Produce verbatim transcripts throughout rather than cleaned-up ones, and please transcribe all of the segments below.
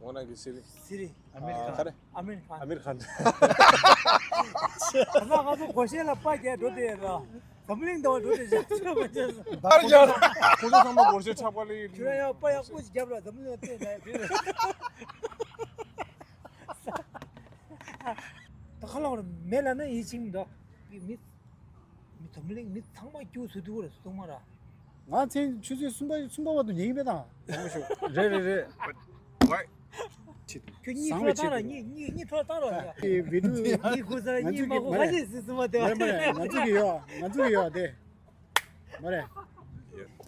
ངོ་ན་གི་སི་རི། སི་རི། ཨ་མིར་ཁཱན། ཁ་རེ། ཨ་མིར་ཁཱན། ཨ་མིར་ཁཱན། ད་ང་ཚོ་སྒོར་གཞས་ལ་པ་རྒྱག་འགྲོ་དེ་ཡ་ར། འཛམ་གླིང་འདྲ་བ་འགྲོ་དེ་བཞག་ཆོག་མ་ཆོག་ད་རྒྱ་ཁོ་ཚོ་ཚང་མ་སྒོར་གཞས་ཆགས་པ་ལ་ཡིན། ཁྱོད་རང་ཡང་པ་ཡག་པོ་ཞིག་རྒྱབ་ར། འཛམ་གླིང་ལ་བལྟས་ན་ཡ་དེ་རེད། ད་ཁ་ལག་ར་མེད་ལ་ན་ཡིད་ཆེས་མི་འདུག་མི། མི་འཛམ་གླིང་མི་ཚང་མ་སྐྱུག་ཟུག་འདུག་ར་སོང་མ་ར། ང་མཚན་ཆུ་ཚོད་གསུམ་པ་གསུམ་པ་བར་དུ་ཉལ་གི་མེད་དང་། ཡག་པོ་ཤོག་རེད་རེད་རེད། ཁྱོད་གཉིད་བཟང་བའི་ཁྲོད་ལ་ཆེད་བཏང་ར། དུ། གཉིད་གཉིད་གཉིད་ཁྲོད་བཏང་ར་ཡ། དེ་བི་ཌིའོ་གཉིད་ཁུག་ས་ར། ང་གཉིད་ཚོ་མ་གི་ཁུག་མ་ཁ་རེད། ཤས་སྲིད་སྲིད་མ་དེ་མ་རེད་མ་རེད། ང་ཚོ་གི་ཡོད། ང་ཚོ་གི་ཡོད་དེ། མ་རེད།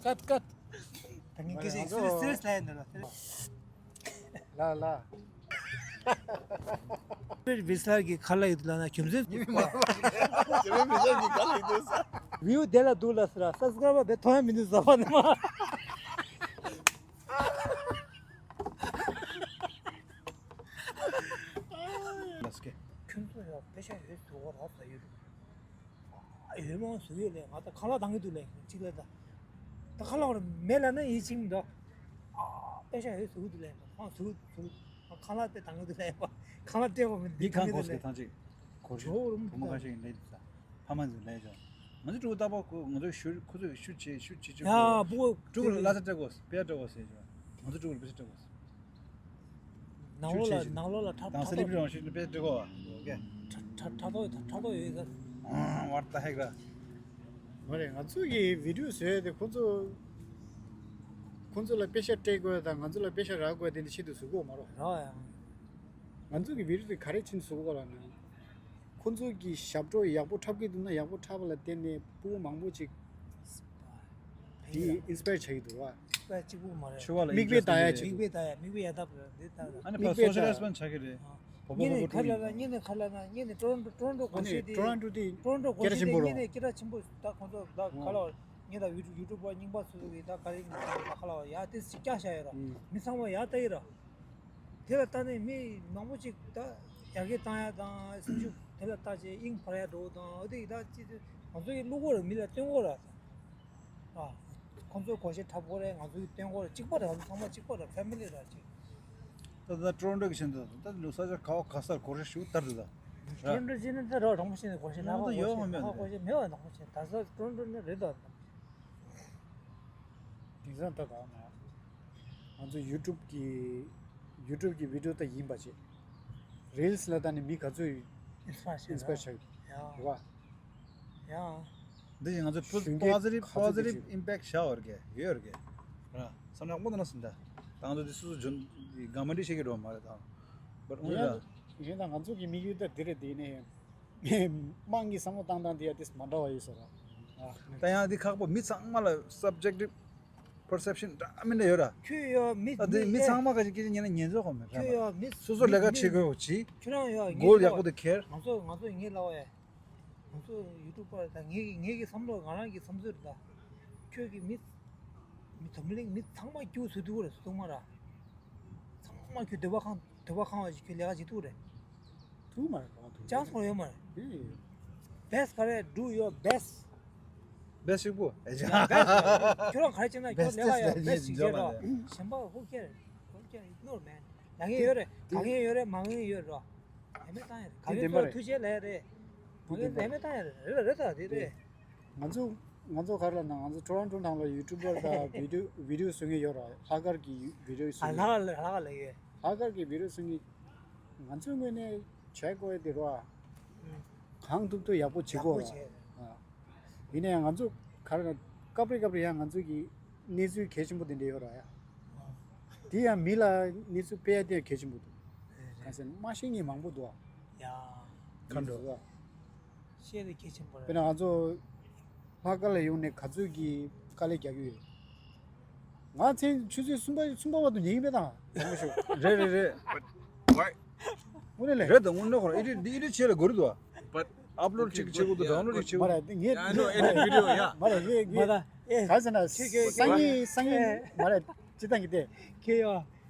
ཀཊ་ཀཊ། ད་ངས་སྐད་ཆ་སི་རི་སི་རི་ཡས་ལབ་ཡ་འདི་ལ། ལ་ལ། པེར་བི་སར་གྱི་ཁ་ལག་ཡོད་ལ་ན་རྒྱུ་མཚན། ཇེ་རེ་མི་ལ་གི་ག་ལ་ཡིན་ས། བིའུ་དེ་ལ་འདུག་ལ་ཟེར་ར། སབ་སི་ཀ་རའེ་བར་དེ་མཐོང་ཡ་མི་འདུག་ཟ་བ་ནི་མ། ཁྱོད་ཚོ་ཡང་པེ་ཤ་ཡོད་ཟེར་བ་ར་ཟ་ཡོད། ཡོད་མ་ཟེར་ཡོད་ལས། ང་ད་ཁ་ལག་བཏང་གི་འདུག་ལས་གཅིག་ལ་ད། ད་ཁ་ལག་ར་མེད་ལ་ན་ཡིད་ཆེས་མི་འདུག་ཨ། པེ་ཤ་ཡོད་ཟེར་གི་འདུག་ལས། ཨ་ཟེར་གི་ཟེར་གི། ཁ་ལག་དེ་བཏང་གི་འདུག་ལས། ཁ་ལག་སྤྲད་པ་མི་འདི་འདི་གང་གོ་སྐེ་ཐང་ཅིག་གོ་ཤེས། ཇོ་རུམ་བུ་མོ་གང་ཞིག་ལས་འདུག་ས། ཕ་མ་ཚོ་ལས་ཇོ། ང་ཚོ་ཕྲུ་གུ་ལྟ་བུ་ཁོ་ང་ཚོ་ཞུ་ཁོ་ཚོས་ཞུ་བྱེད་ཞུ་བྱེད་ཅིག་ཡ་བུ་ཕྲུ་གུ་ལ་ལྷ་ས་སྤྲད་དགོས། པེ་ཡ་སྤྲད་དགོས་ཟེར་ཇོ། ང་ཚོ་ཕྲུ་གུ་ལ་པེ་ཤ་སྤྲད་དགོས། ནང་ལོགས་ལ་ནང་ལོགས་ལ་ཕྲག་དང་ས་ལི་པི་རོང་ཞིག་ནི་པེ་ཏྲི་གོ་བ་ཀེ། ཕྲག་ཕྲག་ཐོག་ཕྲག་ཐོག་ཡོད་ས། ཝར་ཏ་ཧེག་ར། མ་རེད། ང་ཚོ་གི་བི་ཌིའོ་བཟོས་ཏེ་ཁོ་ཚོ་ཁོ་ཚོ་ལ་པེ་ཤ་སྤྲད་དགོས་དང་ང་ཚོ་ལ་པེ་ཤ་རག་དགོས་དེ་འདྲ་ཆེད་དུ་བཟོ་གོ་མ་རོ། ར་ཡང་། ང་ཚོ་གི་བི་ཌིའོ་དེ་ག་རེ་ཆེད་དུ་བཟོ་གོ་ལ་ན། ཁོ་ཚོ་གི་ཞབས་བྲོ་ཡག་པོ་འཁྲབ་ཀྱི་འདུག་ན་ཡག་པོ་འཁྲབ་པ་ལ་བརྟེན་ནས་ཕྲུ་གུ་མང་པོ་ཅིག་དེ་ཨིན་སི་པ་ཡར་བྱ་གི་འདུག་བ། ཨིན་སི་པ་ཡར་གཅིག་པུ་མ་རེད། ཆུ་བ་ལ་མིག་དཔེ་ལྟ་ཡ་ཅིག་མིག་དཔེ་ལྟ་ཡ་མིག་དཔེ་ཡར་ལྟ་བ་འདི་ལྟ་བ། ཨ་ནི་མིག་ཕར་དཔེ་སོ་ཤལ་ལ་ལེ་སི་པན་ཆགས་ཀྱི་རེད། བོ་བོ་ཉིན་ནས་བོ་ཁ་ལ་ན་ཉིན་ནས་ཁ་ལ་ན་ཉིན་ནས་ཀྲོ་རོན་ཀྲོ་རོན་ཀྲོ་ཨ་གོ་ནི་ཤེས་དེ་ཀྲོ་རོན་ཀྲོ་དེ་ཀྲོ་རོན་ཀྲོ་གོ་ཤེས་དེ་སྐད་གྲགས་ཆེན་པོ་ཉིན་ནས་སྐད་གྲགས་ཆེན་པོ་ད་ཁོང་ཚོ་ད་ཁ་ལ་ཉིན་ད་ཡུ་ཊུབ་ཡུ་ཊུབ་པ་རྙིང་པ་སོ་སོ་གི་ད་ག་རེ་ཡིན་ད་ཁ་ལ་ཡ་དེ་སི་བཀྱག་བཞག་ཡོད་ར། མི་ཚང་མ་ཡ་ལྟ་ཡི་ར། དེ་ལ་ལྟ་ནས་མི་མང་པོ་ཅིག་ད་ཡར་རྒྱས་བཏང་ཡ་དང་སེམས་ཤུགས་དེ་ལ་ལྟ་བྱས་དབྱིངས་འཕར་ཡ་འགྲོ་དང་འོ་དེ་ཡི་ད་ཅི་ང་ཚོ་ཡི་བླུག་གོ་ར་མི་ལ་སྟོན་གོ་ར། ཨ། ཁོང་ཚོའི་གོ་ཤེས་འཁྲབ་གོ་ར་ང་ཚོ་ཡི་སྟོན་གོ་ར་གཅིག་པ་ར་ང་ཚོ་ཚང་མ་གཅིག་པ་ར་ཕེ་མི་ལི་ར་ཅིག་ད་ད་ཀྲོ་རོན་ཀྲོ་གི་ཆེན་དུ་ད་ལུ་ས་ཆ་ག་བ་ག་སར་གོ་ཤེས་ཞུ་ལྟར་དུ་ད། ཀྲོ་རོན་ཀྲོ་ཅི་ནི་ད་ར་རང་མོ་ཤེས་ནི་གོ་ཤེས་ན་ད་ཡོད་མ་མེད་གོ་ཤེས་མེད་བ་ན་གོ་ཤེས་ད་ས་ཀྲོ་རོན་ཀྲོ་ནི་རེད་ད། དེང་སང་ད་གང་ན་ང་ཚོ་ཡུ་ཊུབ་ཀྱི་ཡུ་ཊུབ་ཀྱི་བི་ཌིའོ་ད་ཡིན་པ་བྱེད། རིལ་སི་ལ་ད་ནི་མི་ག་ཚོད་ཨིན་སི་པ་ཡར་ཨིན་སི་པ་ཡར་བྱ་གི་ཡ་རེད་བ། ཡ། འདི་ཡིན་ང་ཚོ་གཞོན་སྐྱེས་positive ག་ཚོད་positive ཀྱི་impact བྱ་བར་གི་ཡོད་ར་གི་ར་བསམ་ནག་མོ་ད་ན་སིན་ད་ད་ང་ཚོ་འདི་སོ་སོ་འཇོན་གང་མ་འདྲི་བྱེད་ཀྱི་འགྲོ་མ་རེད་ད། བར་འོང་ར། ཡིན་ད་ང་ཚོ་གི་དམིགས་ཡུལ་ད་འདི་རེད། འདི་ནས་དམངས་ཀྱི་བསམ་བློ་བཏང་སྟངས་དེ་ཡང་ཏིས་མ་འདྲ་བ་ཡོད་ས་རེད། ད་ཡང་འདི་ཁག་པོ་མི་ཚང་མ་ལ་subjective perception འདྲ་མི་འདྲ་ཡོད་ར། ཁྱོད་ཡོད་མི་ད་འདི་མི་ཚང་མ་ག་ཅིག་སྐད་ཆ་ཉན་ན་ཉན་ཚོད་ཁོ་མེད་ཁྱོད་ཡོད་མི་སོ་སོ་ལས་ཀ་བྱེད་དགོས་ཀྱི་ཁྱོད་རང་ཡོད་ངེད་goal ཡག་པོ་དེ་ཁྱེར། ང་ཚོ་ང་ཚོ་ངེད་ལ་བ་ཡ། ང་ཚོ་ཡུ་ཊུབ་པར་ད་ངེད་ཀྱི་ངེད་ཀྱི་བསམ་བློ་ང་རང་གི་བསམ་ཚུལ་རེད་ད། ཁྱོད་ཀྱི་མི་མི་འཛམ་གླིང་མི་ཚང་མ་སྐྱུག་ཟུག་འདུག་རེད་སོང་མ་ར། ཚང་མ་ཁྱོད་འདོད་པ་ཁང་འདོད་པ་ཁང་བ་ཞིག་ཁྱོད་ལས་ཀ་བྱེད་ཐུབ་རེད། ཐུབ་མ་རེད་གང་ཐུབ། ཅང་སོང་ཡོད་མ་རེད། ཨེ། Best ག་རེ། Do your best. Best ཞིག་པོ། ཡ་best ཁྱོད་རང་ག་རེ་བྱེད་ན་ཁྱོད་ལས་ཀ་ཡ་best ཞིག་བྱེད་རོགས། གཞན་པ་who care, who care, ignore man. ལ་ངེས་ཡོད་རེད་ག་ངེས་ཡོད་རེད་མ་ངེས་ཡོད་རོགས། ཡ་མེད་བཏང་ཡ་རེད་ག་ངེས་ཚོ་ཐུགས་རྗེ་ལས་རེད། མ་ངེས་ཡ་མེད་བཏང་ཡ་རེད་རེད་རེད་ད་དེ་རེད། ང་ཚོ་ང་ཚོ་ག་རེ་ལབ་ན་ང་ཚོ་ཊོ་རོན་ཊོ་ནང་ལ་ཡུ་ཊུབ་པར་དང་བི་ཌིའོ་བི་ཌིའོ་བཟོ་མཁན་ཡོད་ར། ལྷག་དཀར་གྱི་བི་ཌིའོ་བཟོ་ཨ་མཁན། ལྷག་དཀར་ལྷག་དཀར་ལ་ཡོད། ལྷག་དཀར་གྱི་བི་ཌིའོ་བཟོ་མཁན་ང་ཚོའི་ངོས་ནས་བྱས་དགོས་དེ་རོ་ཨ། ཨུམ། གང་ཐུབ་ཐུབ་ཡག་པོ་བྱེད་དགོས་ར། ཡག་པོ་བྱས། ཨ། ཡིན་ན་ཡང་ང་ཚོ་ག་རེ་ལབ་སྐབས་རེ་སྐབས་རེ་ཡང་ང་ཚོ་གི་གནས་ཚུལ་གལ་ཆེན་པོ་དེ་འདྲ་ཡོད་ར་ཡ། ཨ། དེ་ཡང་མི་ལ་གནས་ཚུལ་སྤེལ་ཡ་དེ་ཡང་གལ་ཆེན་པོ་འདུག་རེད་རེད། གང་ཟེར་ན་མ་ཤེས་མཁན་མང་པོ་འདུག་ཨ། ཡ། མཁའ་འགྲོ། ཤེས་རིག་གལ་ཆེན་པོ་རེད། དཔེར་ན་ང་ཚོ་ལྷག་དཀར་ལ་ཡོང་ནས་ག་ཚོད་ཀྱི་དཀའ་ལས་རྒྱག་གི་ཡོད། ང་མཚན་ཆུ་ཚོད་གསུམ་པ་གསུམ་པ་བར་དུ་ཉལ་གྱི་མེད་དང་། ཡག་པོ་ཤོག་རེད་རེད་རེད། དངོས་གནས་ལས། རེད་དང་དངོས་གནས་ཁོ་རང་ཨི་ཌི་ཨི་ཌི་བྱེད་ལ་གོ་རི་འདུག་ཨ། But upload ཅིག་བྱེད་དགོས་འདུག་ཌའོན་ལོཌ་ཅིག་བྱེད་དགོས་འདུག་མ་རེད་ངས་I know edit video yeah. མ་རེད་ངས་ངས་མ་ད་ཨེ་ག་ཟེར་ན་ཁྱེད་ཁྱེད་སང་ཉིན་སང་ཉིན་མ་རེད་སྤྱི་བཏང་གི་དེ། ཁྱེད་ཡོད།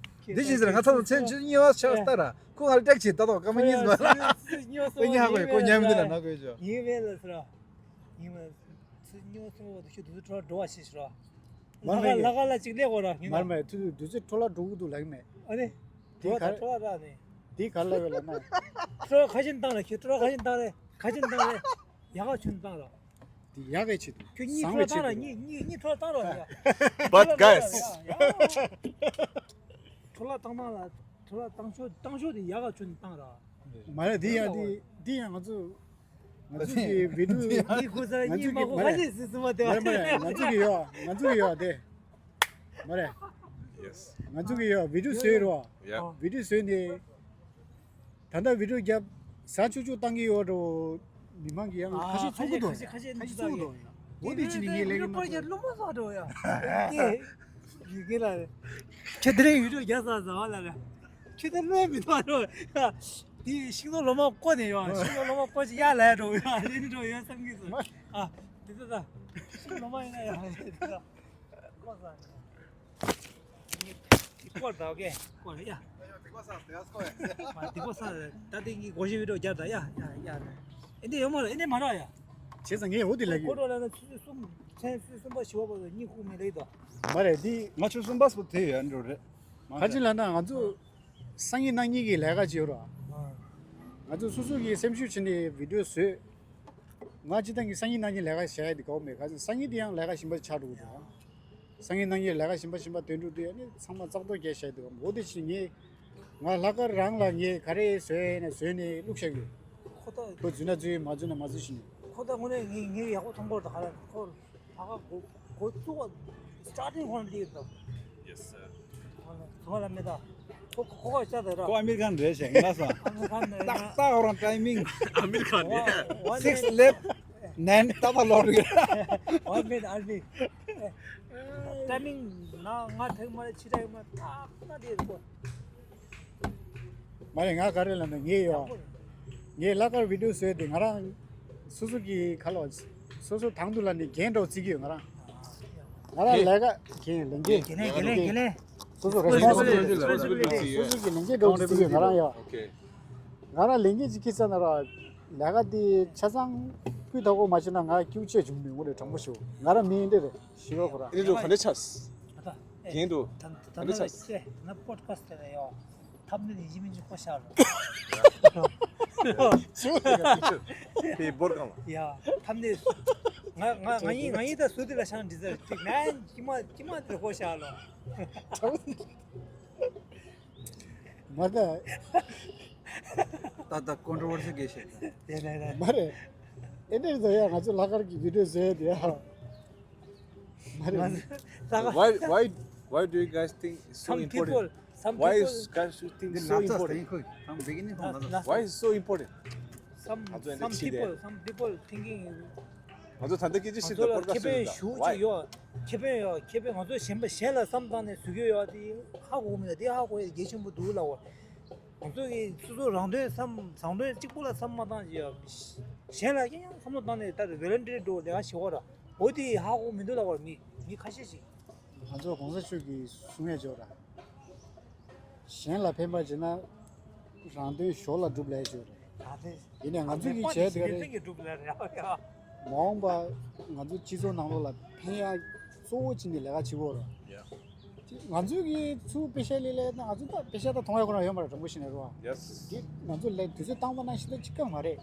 འདི་བྱས་ཟེར་ང་ཚ་ཚ་མཚན་ཆུ་གཉིས་བ་ཆགས་ལྟ་ར་ཁོ་ང་ལ་ཀྲེག་བྱེད་ལྟ་དོག་ཀ་མ་གཉིས་མ་ལ་ཁོ་ཉག་གོ་ཁོ་ཉམས་འདི་ལ་ན་གོ་ཅོ། ཡིན་མེད་ལ་ཟེར་ར། ཡིན་མ་ཚུ་ཉོ་ཚུ་བ་དུ་ཤུ་དུ་ཚུ་ཁྲོ་འགྲོ་བ་ཤེས་ཤི་ར། མར་ལ་མེད། ལ་ཀ་ལ་ཅིག་ལེགས་གོ་ར་ཡིན་མར་ན། མེད་དུ་དུ་ཚུ་ཁྲོ་ལ་འགྲོ་གི་འདུག་ལགས་མེད། ཨ་ནི། འདི་ག་ཁྲོ་བ་རག་ནས། འདི་ག་ལ་བས་ལ་ན། ཁྲོ་བ་ཁ་ཆེམས་བཏང་ར། ཁྱོད་ཁྲོ་བ་ཁ་ཆེམས་བཏང་རེ། ཁ་ཆེམས་བཏང་རེ། ཡག་ག་ཆུན་བཏང་ར། འདི་ཡག་གི་ཆེད་དུ། ཁྱོད་གཉིས་བཟང་ཁྲོ་བའི་བཏང་ཆེད་ར། དུ། གཉིས་གཉིས་གཉིས་ཁྲོ་བ་བཏང་ར་ཡ། But guys། ཁྲོ་བ་བཏང་བཏང་ལ། ཁྲོ་བ་བཏང་ཤོག་བཏང་ཤོག་དེ་ཡག་ག་ཆུན་བཏང་ར། མ་རེད། འདི་ཡང་འདི་འདི་ཡང་ང་ཚོ། ང་ཚོ་གི་བི་ཌིའོ། གཉིས་ཁུ་ས་གཉིས་མ་ཁུ་ཁ་ཤས་ཟིན་སོང་བ་དེ། མ་རེད་མ་རེད། ང་ཚོ་གི་ཡོད། ང་ཚོ་གི་ཡོད་དེ། མ་རེད། Yes. ང་ཚོ་གི་ཡོད། བི་ཌིའོ་བཟོས་རོ། Yeah. བི་ཌིའོ་བཟོས་ནས། ད་ལྟ་བི་ཌིའོ་རྒྱབ། ཟ་ཆུ་ཆུ་བཏང་གི་ཡོད་འགྲོ། མི་མང་གི་ཡང་ཁ་ཤས་ཚོགས་གི་འདུག་ཁ་ཤས་ཚོགས་གི་འདུག་འོ་དེ་ཕྱིན་ནས་ངས་ལས་ཀ་མ་ཐུབ། ལོ་མ་ཟ་འགྲོ་ཡ། ཁྱེད་དེ་རིང་བི་ཌིའོ་རྒྱབ་ས་ཟ་བ་ལ་ར། ཁྱེད་དེ་ལོས་མི་ཐོག་འགྲོ་ཡ། དེ་ཤིང་ཏོག་ལོ་མ་བརྐོ་ནས་ཡོད། ཤིང་ཏོག་ལོ་མ་བརྐོ་ཅིག་ཡར་ལ་འགྲོ་ཡ། ལེན་འགྲོ་ཡ་བསམ་གི་འདུག་ཨ་དེ་ད་ད་ཤིང་ལོ་མ་ཡིན་ན་ཡ་དེ་ད་བརྐོ་ས། སྐོར་ཟ་གེ། སྐོར་ཡ། སྡིག་པ་བསགས་ཏེ་ཨ་སྐོར་ཡ། མ་སྡིག་པ་བསགས་ད་ལྟ་ངའི་སྒོར་གཞས་བི་ཌིའོ་རྒྱབ་ད་ཡ་ཡ་ཡ། ཨེ་འདི་ཡོད་མ་རེད། ཨེ་འདི་མ་རེད་ཡ། བྱས་ཙང་ངས་འོ་དེ་ལབ་ཀྱི་ཡོད། སྐོར་ལ་ན་ཆུ་ཚོད་གསུམ། མཚན་ཚོད་གསུམ་པ་བཞི་པ་བར་དུ་གཉིད་ཁུག་མེད་ལེ་དོ། མ་རེད་འདི། ང་ཆུ་ཚོད་གསུམ་པ་སུ་དེ་ཡོད་འགྲོ་རེད། ཁ་ཅིག་ལབ་ན་ང་ཚོ་སང་ཉིན་གནངས་ཉིན་གྱི་ལས་ཀ་བྱེད་རོགས། ང་ཚོ་སོ་སོ་གི་སེམས་ཤུགས་བྱིན་ནས་བི་ཌིའོ་བཟོས། ང་སྤྱི་བཏང་གི་སང་ཉིན་གནངས་ཉིན་ལས་ཀ་བྱ་ཡ་དེ་དགའ་བོ་མེད། ཁ་ཅིག་སང་ཉིན་དེ་ཡང་ལས་ཀ་གཞན་པ་ཆགས་འགྲོ་གི་འདུག་སང་ཉིན་གནངས་ཉིན་ལས་ཀ་གཞན་པ་གཞན་པ་དོན་འགྲུབ་དུས་ཨ་ནི་ཚང་མ་ཙག་ཏོག་རྒྱག་བཞག་འདུག་འོ་དེ་ཕྱིན་ངས་ང་ལྷག་དཀར་རང་ལ་ངས་ག་རེ་བཟོས་ཡིན་ན་བཟོས་ནས་བླུགས་བཞག་ཡོད། ཁོ་ད་ཁོ་འཛུལ་ན་འཛུལ་མ་འཛུལ་ན་མ་འཛུལ་ཞིག་ནས། ཁོ་ད་དངོས་གནས་ངས་ངས་ཡག་པོ་མཐོང་གི་ད་ག་རེ་ཁོ་ལྷག་དཀར་འགོ་འགོ་བཙུགས་པ་starting from the top. Yes sir. ཚོང་ལ་མེད་ད། ཁོ་ཁོ་ཁོ་ཅག་ད་ར། ཁོ་ཨ་མེ་རི་ཀན་རེད་ཞེས་ངས་ལབ་སོང་། ཨ་མེ་རི་ཀན་རེད། ཏག་ཏག་ཁོ་རང་ཊའི་མིང་། ཨ་མེ་རི་ཀན་རེད། Six left, nine ཏག་ཏག་ལོག་རེད། One minute, one minute. ཊའི་མིང་ན་ང་ཐེག་མ་རེད། ཕྱི་ཊའི་མ་ཏག་ཏག་དེ་རེད་ཁོ། མ་རེད། ང་ག་རེ་ལབ་ན་ངས་ཡོད། ངས་ལྷག་དཀར་བི་ཌིའོ་བཟོས་ཏེ་ང་རང་སོ་སོ་གི་ཁ་ལོ་སོ་སོ་དང་དུ་ལ་ནི་རྒན་འདྲ་བོ་བརྩི་གི་ཡོད་ང་རང་། ང་རང་ལས་ཀ་རྒན་ལས་འགན། རྒན་ལས་རྒན་ལས་རྒན་ལས། སོ་སོ་རེ་སི་པོན་སི་བི་ལི་ཊི། སོ་སོ་གི་ལས་འགན་འདྲ་བོ་བརྩི་གི་ཡོད་ང་རང་ཡོད། ང་རང་ལས་འགན་ཅིག་འཁྱེར་ཚར་ན་ར་ལས་ཀ་དེ་ཆ་ཚང་སྤུས་དག་པོ་མ་བྱུང་ན་ང་སྐྱིད་ཆད་བྱུང་མི་འོང་རེད། དྲང་པོ་ཞུ། ང་རང་མི་འདི་རེད་ཞི་བ་ཁོ་རང་། ཨེ་འགྲོ་ག་འདྲ་ཆགས། རྒན་འདུག་ག་འདྲ་ཆགས། ད་ན་པོ་ཌི་ཁ་སི་ཊི་དེ་ལ་ཡོད། ཐམ་ནེལ་ཡིན་མིན་ཅིག་བཀོད་བཞག་རོགས། དེ་འབོར་གང་ལ། ཡ། ཐམ་ནེལ། ང་ང་ང་ཡིན་ང་ཡིན་ད་སུ་དེ་ལ་ཤང་འདི་ཟེར་ཅིག་ང་ཁྱི་མ་ཁྱི་མ་དེ་བཀོད་བཞག་རོགས། མ་ད། ད་ད་ཀོན་ཊོ་ཝར་སི་གེ་ཤེས་ད། དེ་ནས་ནས། མ་རེད། ཨེ་འདྲ་ཟེར་ཡ། ང་ཚོ་ལྷག་དཀར་གྱི་བི་ཌིའོ་བཟོས་ཡ་དེ་ཡ། མ་རེད། Why why why do you guys think it's so some important? People, some Why people, is guys you think it's so important? Some beginning from last, last, Why is it so important? Some, ང་ཚོ་ཨེ་འདྲ་some བྱེད་དེ། People, some people thinking ང་ཚོ་ད་ལྟ་སྐད་ཆ་ང་བཤད་ཚོ་ལ་ཁེ་ཕན་ཞུ་ཅིག་ཡོད། ཁེ་ཕན་ཡོད། ཁེ་ཕན་ང་ཚོ་གཞན་པ་གཞན་ལ་བསམ་བཏང་ནས་བཟོ་གི་ཡོད་དེ་ཧ་གོ་མི་ཡོད་དེ་ཧ་གོ་ཡ་གལ་ཆེན་པོ་འདུག་ལབ་བ། ང་ཚོ་གི་སོ་སོ་རང་དོན་བསམ་བཟང་དོན་གཅིག་པོ་ལ་བསམ་མ་བཏང་ཅིག་ཡོད། གཞན་ལ་ཡང་ཡང་བསམ་བློ་བཏང་ནས་ད་ཝོ་ལན་ཊི་རི་འགྲོ་ལས་ཀ་བྱེད་བ་ར། འོ་དེ་ཧ་གོ་མི་འདུག་ལབ་བ་མི་མི་ཁ་ཤས་ཤིག་ང་ཚོ་གོང་ས་མཆོག་གིས་གསུང་ཡ་ཅིག་ཡོད་ར། གཞན་ལ་ཕན་པ་བྱེད་ན་རང་དོན་ཞོར་ལ་སྒྲུབ་ལས་ཅིག་ཡོད་ར། ད་དེ་ཡིན་ནའི་ང་ཚོ་གིས་བྱས་དེ་ག་རེད། མ་འོངས་པ་ང་ཚོ་སྤྱི་ཚོགས་ནང་ལོགས་ལ་ཕན་ཡ་གཙོ་བོ་བྱས་ནས་ལས་ཀ་བྱེད་དགོས་ར། ང་ཚོ་གིས་ཚུར་པེ་ཤ་ལེན་ལེན་ན་ང་ཚོ་ད་པེ་ཤ་ད་མཐོང་ཡ་ཁོ་རང་ཡོད་མ་རེད། དྲང་པོ་བཤད་ན་རོ། Yes. འདི་ང་ཚོ་ལས་དུས་ཚོད་བཏང་བ་ན་ཤི་ད་གཅིག་ཀ་མ་རེད།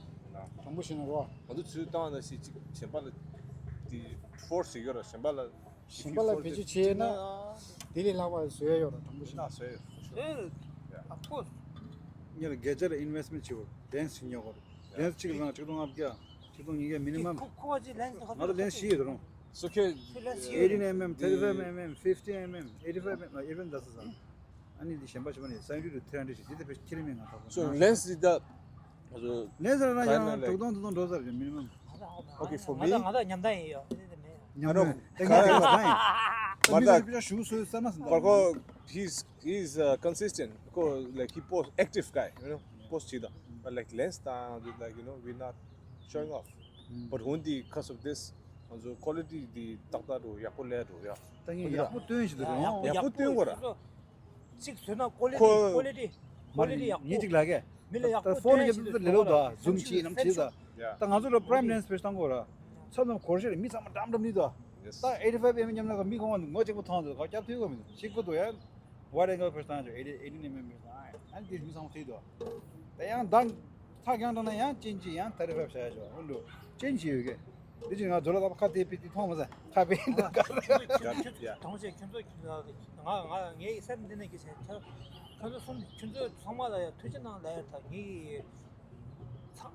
དྲང་པོ་བཤད་ན་རོ། ང་ཚོ་དུས་ཚོད་བཏང་བ་ན་ཤི་གཅིག་གཞན་པ་ལ་དེ་ཕོར་སི་ཡོད་ར། གཞན་པ་ལ་གཞན་པ་ལ་བེད་སྤྱོད་བྱས་ན་དེ་ལས་ལྷག་པ་བཟོ་ཡ་ཡོད་ར། དྲང་པོ་བཤད་ན། ན་བཟོ་ཡ་ཡོད། Of course. ཉེ་ལ་རྒྱལ་ཇ་ལ་ཨིན་ཝེ་སི་མེན་ཊི་བྱེད་དགོས། ལེན་སི་ཉོ་དགོས། ལེན་སི་གཅིག་ལ་ཆིག་སྟོང་ལྔ་བརྒྱ། ཆིག་སྟོང་ཉིས་བརྒྱ་མི་ནི་མམ། ཁོ་ཁོ་ཅི་ལེན་སི་ང་ལ་ལེན་སི་བཞི་ཡོད་རུང་། It's okay. Eighteen mm, thirty-five mm, fifty mm, eighty-five mm, even that's the same. ཨ་ནི་འདི་གཞན་པ་ཞིག་མ་ནི་seventy to three hundred ཞིག་འདི་ད་ཕེ་ཁྱེར་མིན་ང་ཐོག So lens is the also ལེན་སི་ར་ཡང་དྲུག་སྟོང་བདུན་སྟོང་འགྲོ་ས་རེད་མི་ནི་མམ། Okay, for me. ང་ད་ང་ད་ཉམས་ད་ཡིན་ཡོད། ཉམས་ད་ཉམས་ད་ཡིན། ད་མི་ཚོ་ཞུ་སོ་ས་མ་སོང་ད། He's he's uh, consistent. Ko like he post active guy, you know. Post chida. But like lens ta like you know we're not showing off. But when the because of this, also quality the takta do yapo le do ya. ད་ངས་ཡག་པོ་སྟོན་ཞིག་འདུག་རུང་། ཡག་པོ་སྟོན་དགོས་ར། གཅིག་བཟོས་ན་ཀོ་ལི་ཊི་ཀོ་ལི་ཊི་ཀོ་ལི་ཊི་ཡག་པོ། མི་ལ་ཡག་པོ་ཕོན་སྟོན་ཞིག་འདུག་ལེ་ལོ་ད་ཟུམ་བྱེད་ནམ་བྱེད་ད། ད་ང་ཚོ་ལ་prime lens ཕེ་བཏང་དགོས་ར། ཚབ་ནམ་གོར་ཤེར་མི་ཚང་མ་འགྲམ་འགྲམ་ནི་ད། ད་eighty five mm ཉམས་ན་མི་གང་བ་ངོ་གཅིག་པོ་མཐོང་འདུག་ག་རྒྱབ་ཐུབ་གོ་མི་འདུག་ཤིག་པོ་འདུག་ཡ། Wide angle ཕེ་བཏང་ཆོག་eighty eighty mm ཕེ་བཏང་ཨ། དེ་མི་ཚང་མ་ཤེས་འདུག་དེ་ཡང་མདང་ཐག་རྒྱང་དྲགས་ན་ཡང་ཅན་གྱིས་ཡང་ད་རེ་ཕེབས་བྱ་ཡ་ཞོག་འོན་ཏུ་ཅན་གྱིས་ཡོད་གི། འདི་ཅི་ང་ཛོ་ལ་ད་ཁ་དེ་པི་ཏི་མཐོང་མ་ཟ་ཁ་པེ་འདི་ག་རེ། ཡ་ཡ། ཐོང་ཆེ་ཁྱོད་ཚོ་ང་ང་ངའི་སེམས་འདི་ནས་ཀྱི་ཁྱོད་ཁྱོད་ཚོ་གསུམ་ཁྱོད་ཚོ་ཚང་མ་ལ་ཡ་ཐུགས་རྗེ་གནང་ལ་ཡ་ད་ངའི་ཚ་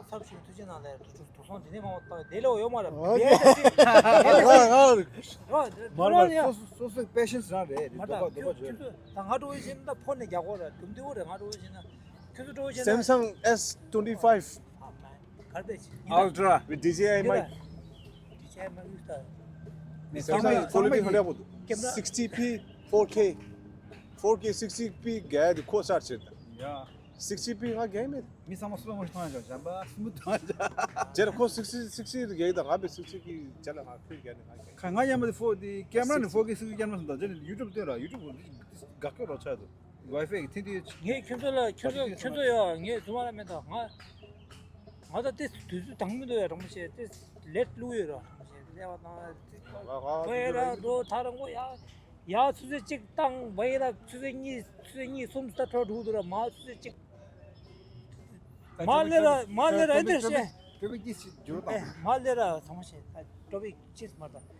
ཚབ་ཞུ་ཐུགས་རྗེ་གནང་ལ་ཡ་དུ་དུ་སོང་དེ་ནས་མ་བ་ད་དེ་ལོ་ཡོད་མ་རེད། ང་ང་ང་མ་རེད་མ་རེད། སོ་སོ་སོ་སོའི་པེ་ཤན་སི་རང་རེད། མ་ད་ཁྱོད་ཁྱོད་ཚོ་ད་ང་འགྲོ་བཞིན་ད་ཕོ་ནས་རྒྱག་གོ་རེད། དུམ་དུ་རེད། ང་འགྲོ་བཞིན་ན་ཁྱོད་ཚོ་འགྲོ་བཞིན་ན། Samsung S twenty five. Garbage. Ultra. With D J I mic. D J I mic use the. Samsung quality hundred. Camera. Sixty P, four K, four K, sixty P ག་དེ་ཁོ་གསར་ཆེ་ད། Yeah. Sixty P ང་ག་མེད། མི་ཚང་མ་སུ་མོ་ཐང་ཡོད་ཞམ་པ་སུ་མོ་ཐང་ཡོད། ཇེ་ཁོ་sixty sixty ག་ད་ང་བེ་sixty གི་ཇེ་ལ་ང་ཁུལ་ག་ནི་ང་ག་ཁ་ང་ཡ་མ་དེ་ཕོ་དེ་ཀེམ་ར་ནི་ཕོ་གི་སུ་གི་ཀེམ་ར་སུ་ད་ཇེ་ནི་ཡུ་ཊུབ་སྟོན་ར་ཡུ་ཊུབ་ག་ཀ་རོ་ཆ་དུ། Wi-Fi གི་ཐིག་ཐིག་ངས་ཁྱོད་ཚོ་ལ་ཁྱོད་ཚོ་ཁྱོད་ཚོ་ཡོད་ངས་ཚོ་མ་ལ་མེད་ད་ང་ང་ད་ཏེ་དུས་ཚོད་དང་མི་འདུག་ཡ་རང་བཤད་ཏེ་ལེད་བླུག་ཡོད་ར་རང་བཤད་ལེ་བ་དང་ཏེ་ང་ང་བའི་ར་འགྲོ་ད་རང་གོ་ཡ་ཡ་ཆུ་ཚོད་གཅིག་བཏང་བའི་ར་ཆུ་ཚོད་གཉིས་ཆུ་ཚོད་གཉིས་གསུམ་ད་འཕྲོ་འགྲོ་འདུག་ར་མ་ཆུ་ཚོད་གཅིག་མ་ལེ་ར་མ་ལེ་ར་ཨེ་འདྲ་བཤད་ཀྲོ་བི་ཀྱིས་ཞིག་འགྱུར་དང་མ་ལེ་ར་ཚང་མ་བཤད་ཀྲོ་བི་ཅིས་མ་དང་།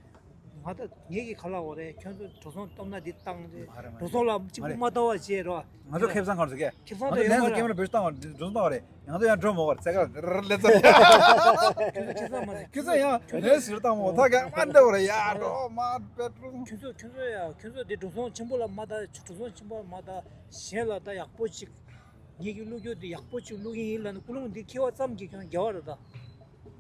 ང་ད་ངེད་ཀྱི་ཁ་ལག་འོ་རེད། ཁྱོད་ཚོ་འགྲོ་སོང་སྟོབས་ན་འདི་བཏང་རེད། མ་རེད་མ་རེད། འགྲོ་སོང་ལ་གཅིག་པུ་མ་ལྟ་བ་བྱེད་རོགས། ང་ཚོ་ཁེ་བཟང་གང་ཟེར་གས། ཁེ་བཟང་ང་ཚོ་ལན་ས་ཀེམ་ར་བེད་སྤྱོད་བཏང་བ་འགྲོ་སོང་བཏང་བ་རེད། ང་ཚོ་ཡང་འགྲོ་མ་བར་ཚད་ག་ལེ་ཚ་རེད། ཁྱོད་ཚོ་ཁེ་བཟང་མ་རེད། ཁྱོད་ཚོ་ཡང་ལན་ཟིར་བཏང་མོ་ཐ་ག་མ་འདྲ་བ་རེད་ཡ་འགྲོ་མ་པེ་ཏྲོ། ཁྱོད་ཚོ་ཁྱོད་ཚོ་ཡ་ཁྱོད་ཚོ་འདི་འགྲོ་སོང་ཆེན་པོ་ལ་མ་ལྟ་འགྲོ་སོང་ཆེན་པོ་ལ་མ་ལྟ་གཞན་ལ་ལྟ་ཡག་པོ་ཅིག་ངེད་ཀྱི་བླུག་རྒྱུ་འདི་ཡག་པོ་ཅིག་བླུག་གིན་ཡིན་ལ་ནི་ཀུ་ལུང་འདི་ཁེ་བ་ཙམ་གྱིས་ཀྱང་དགེ་བ་རེད་ད།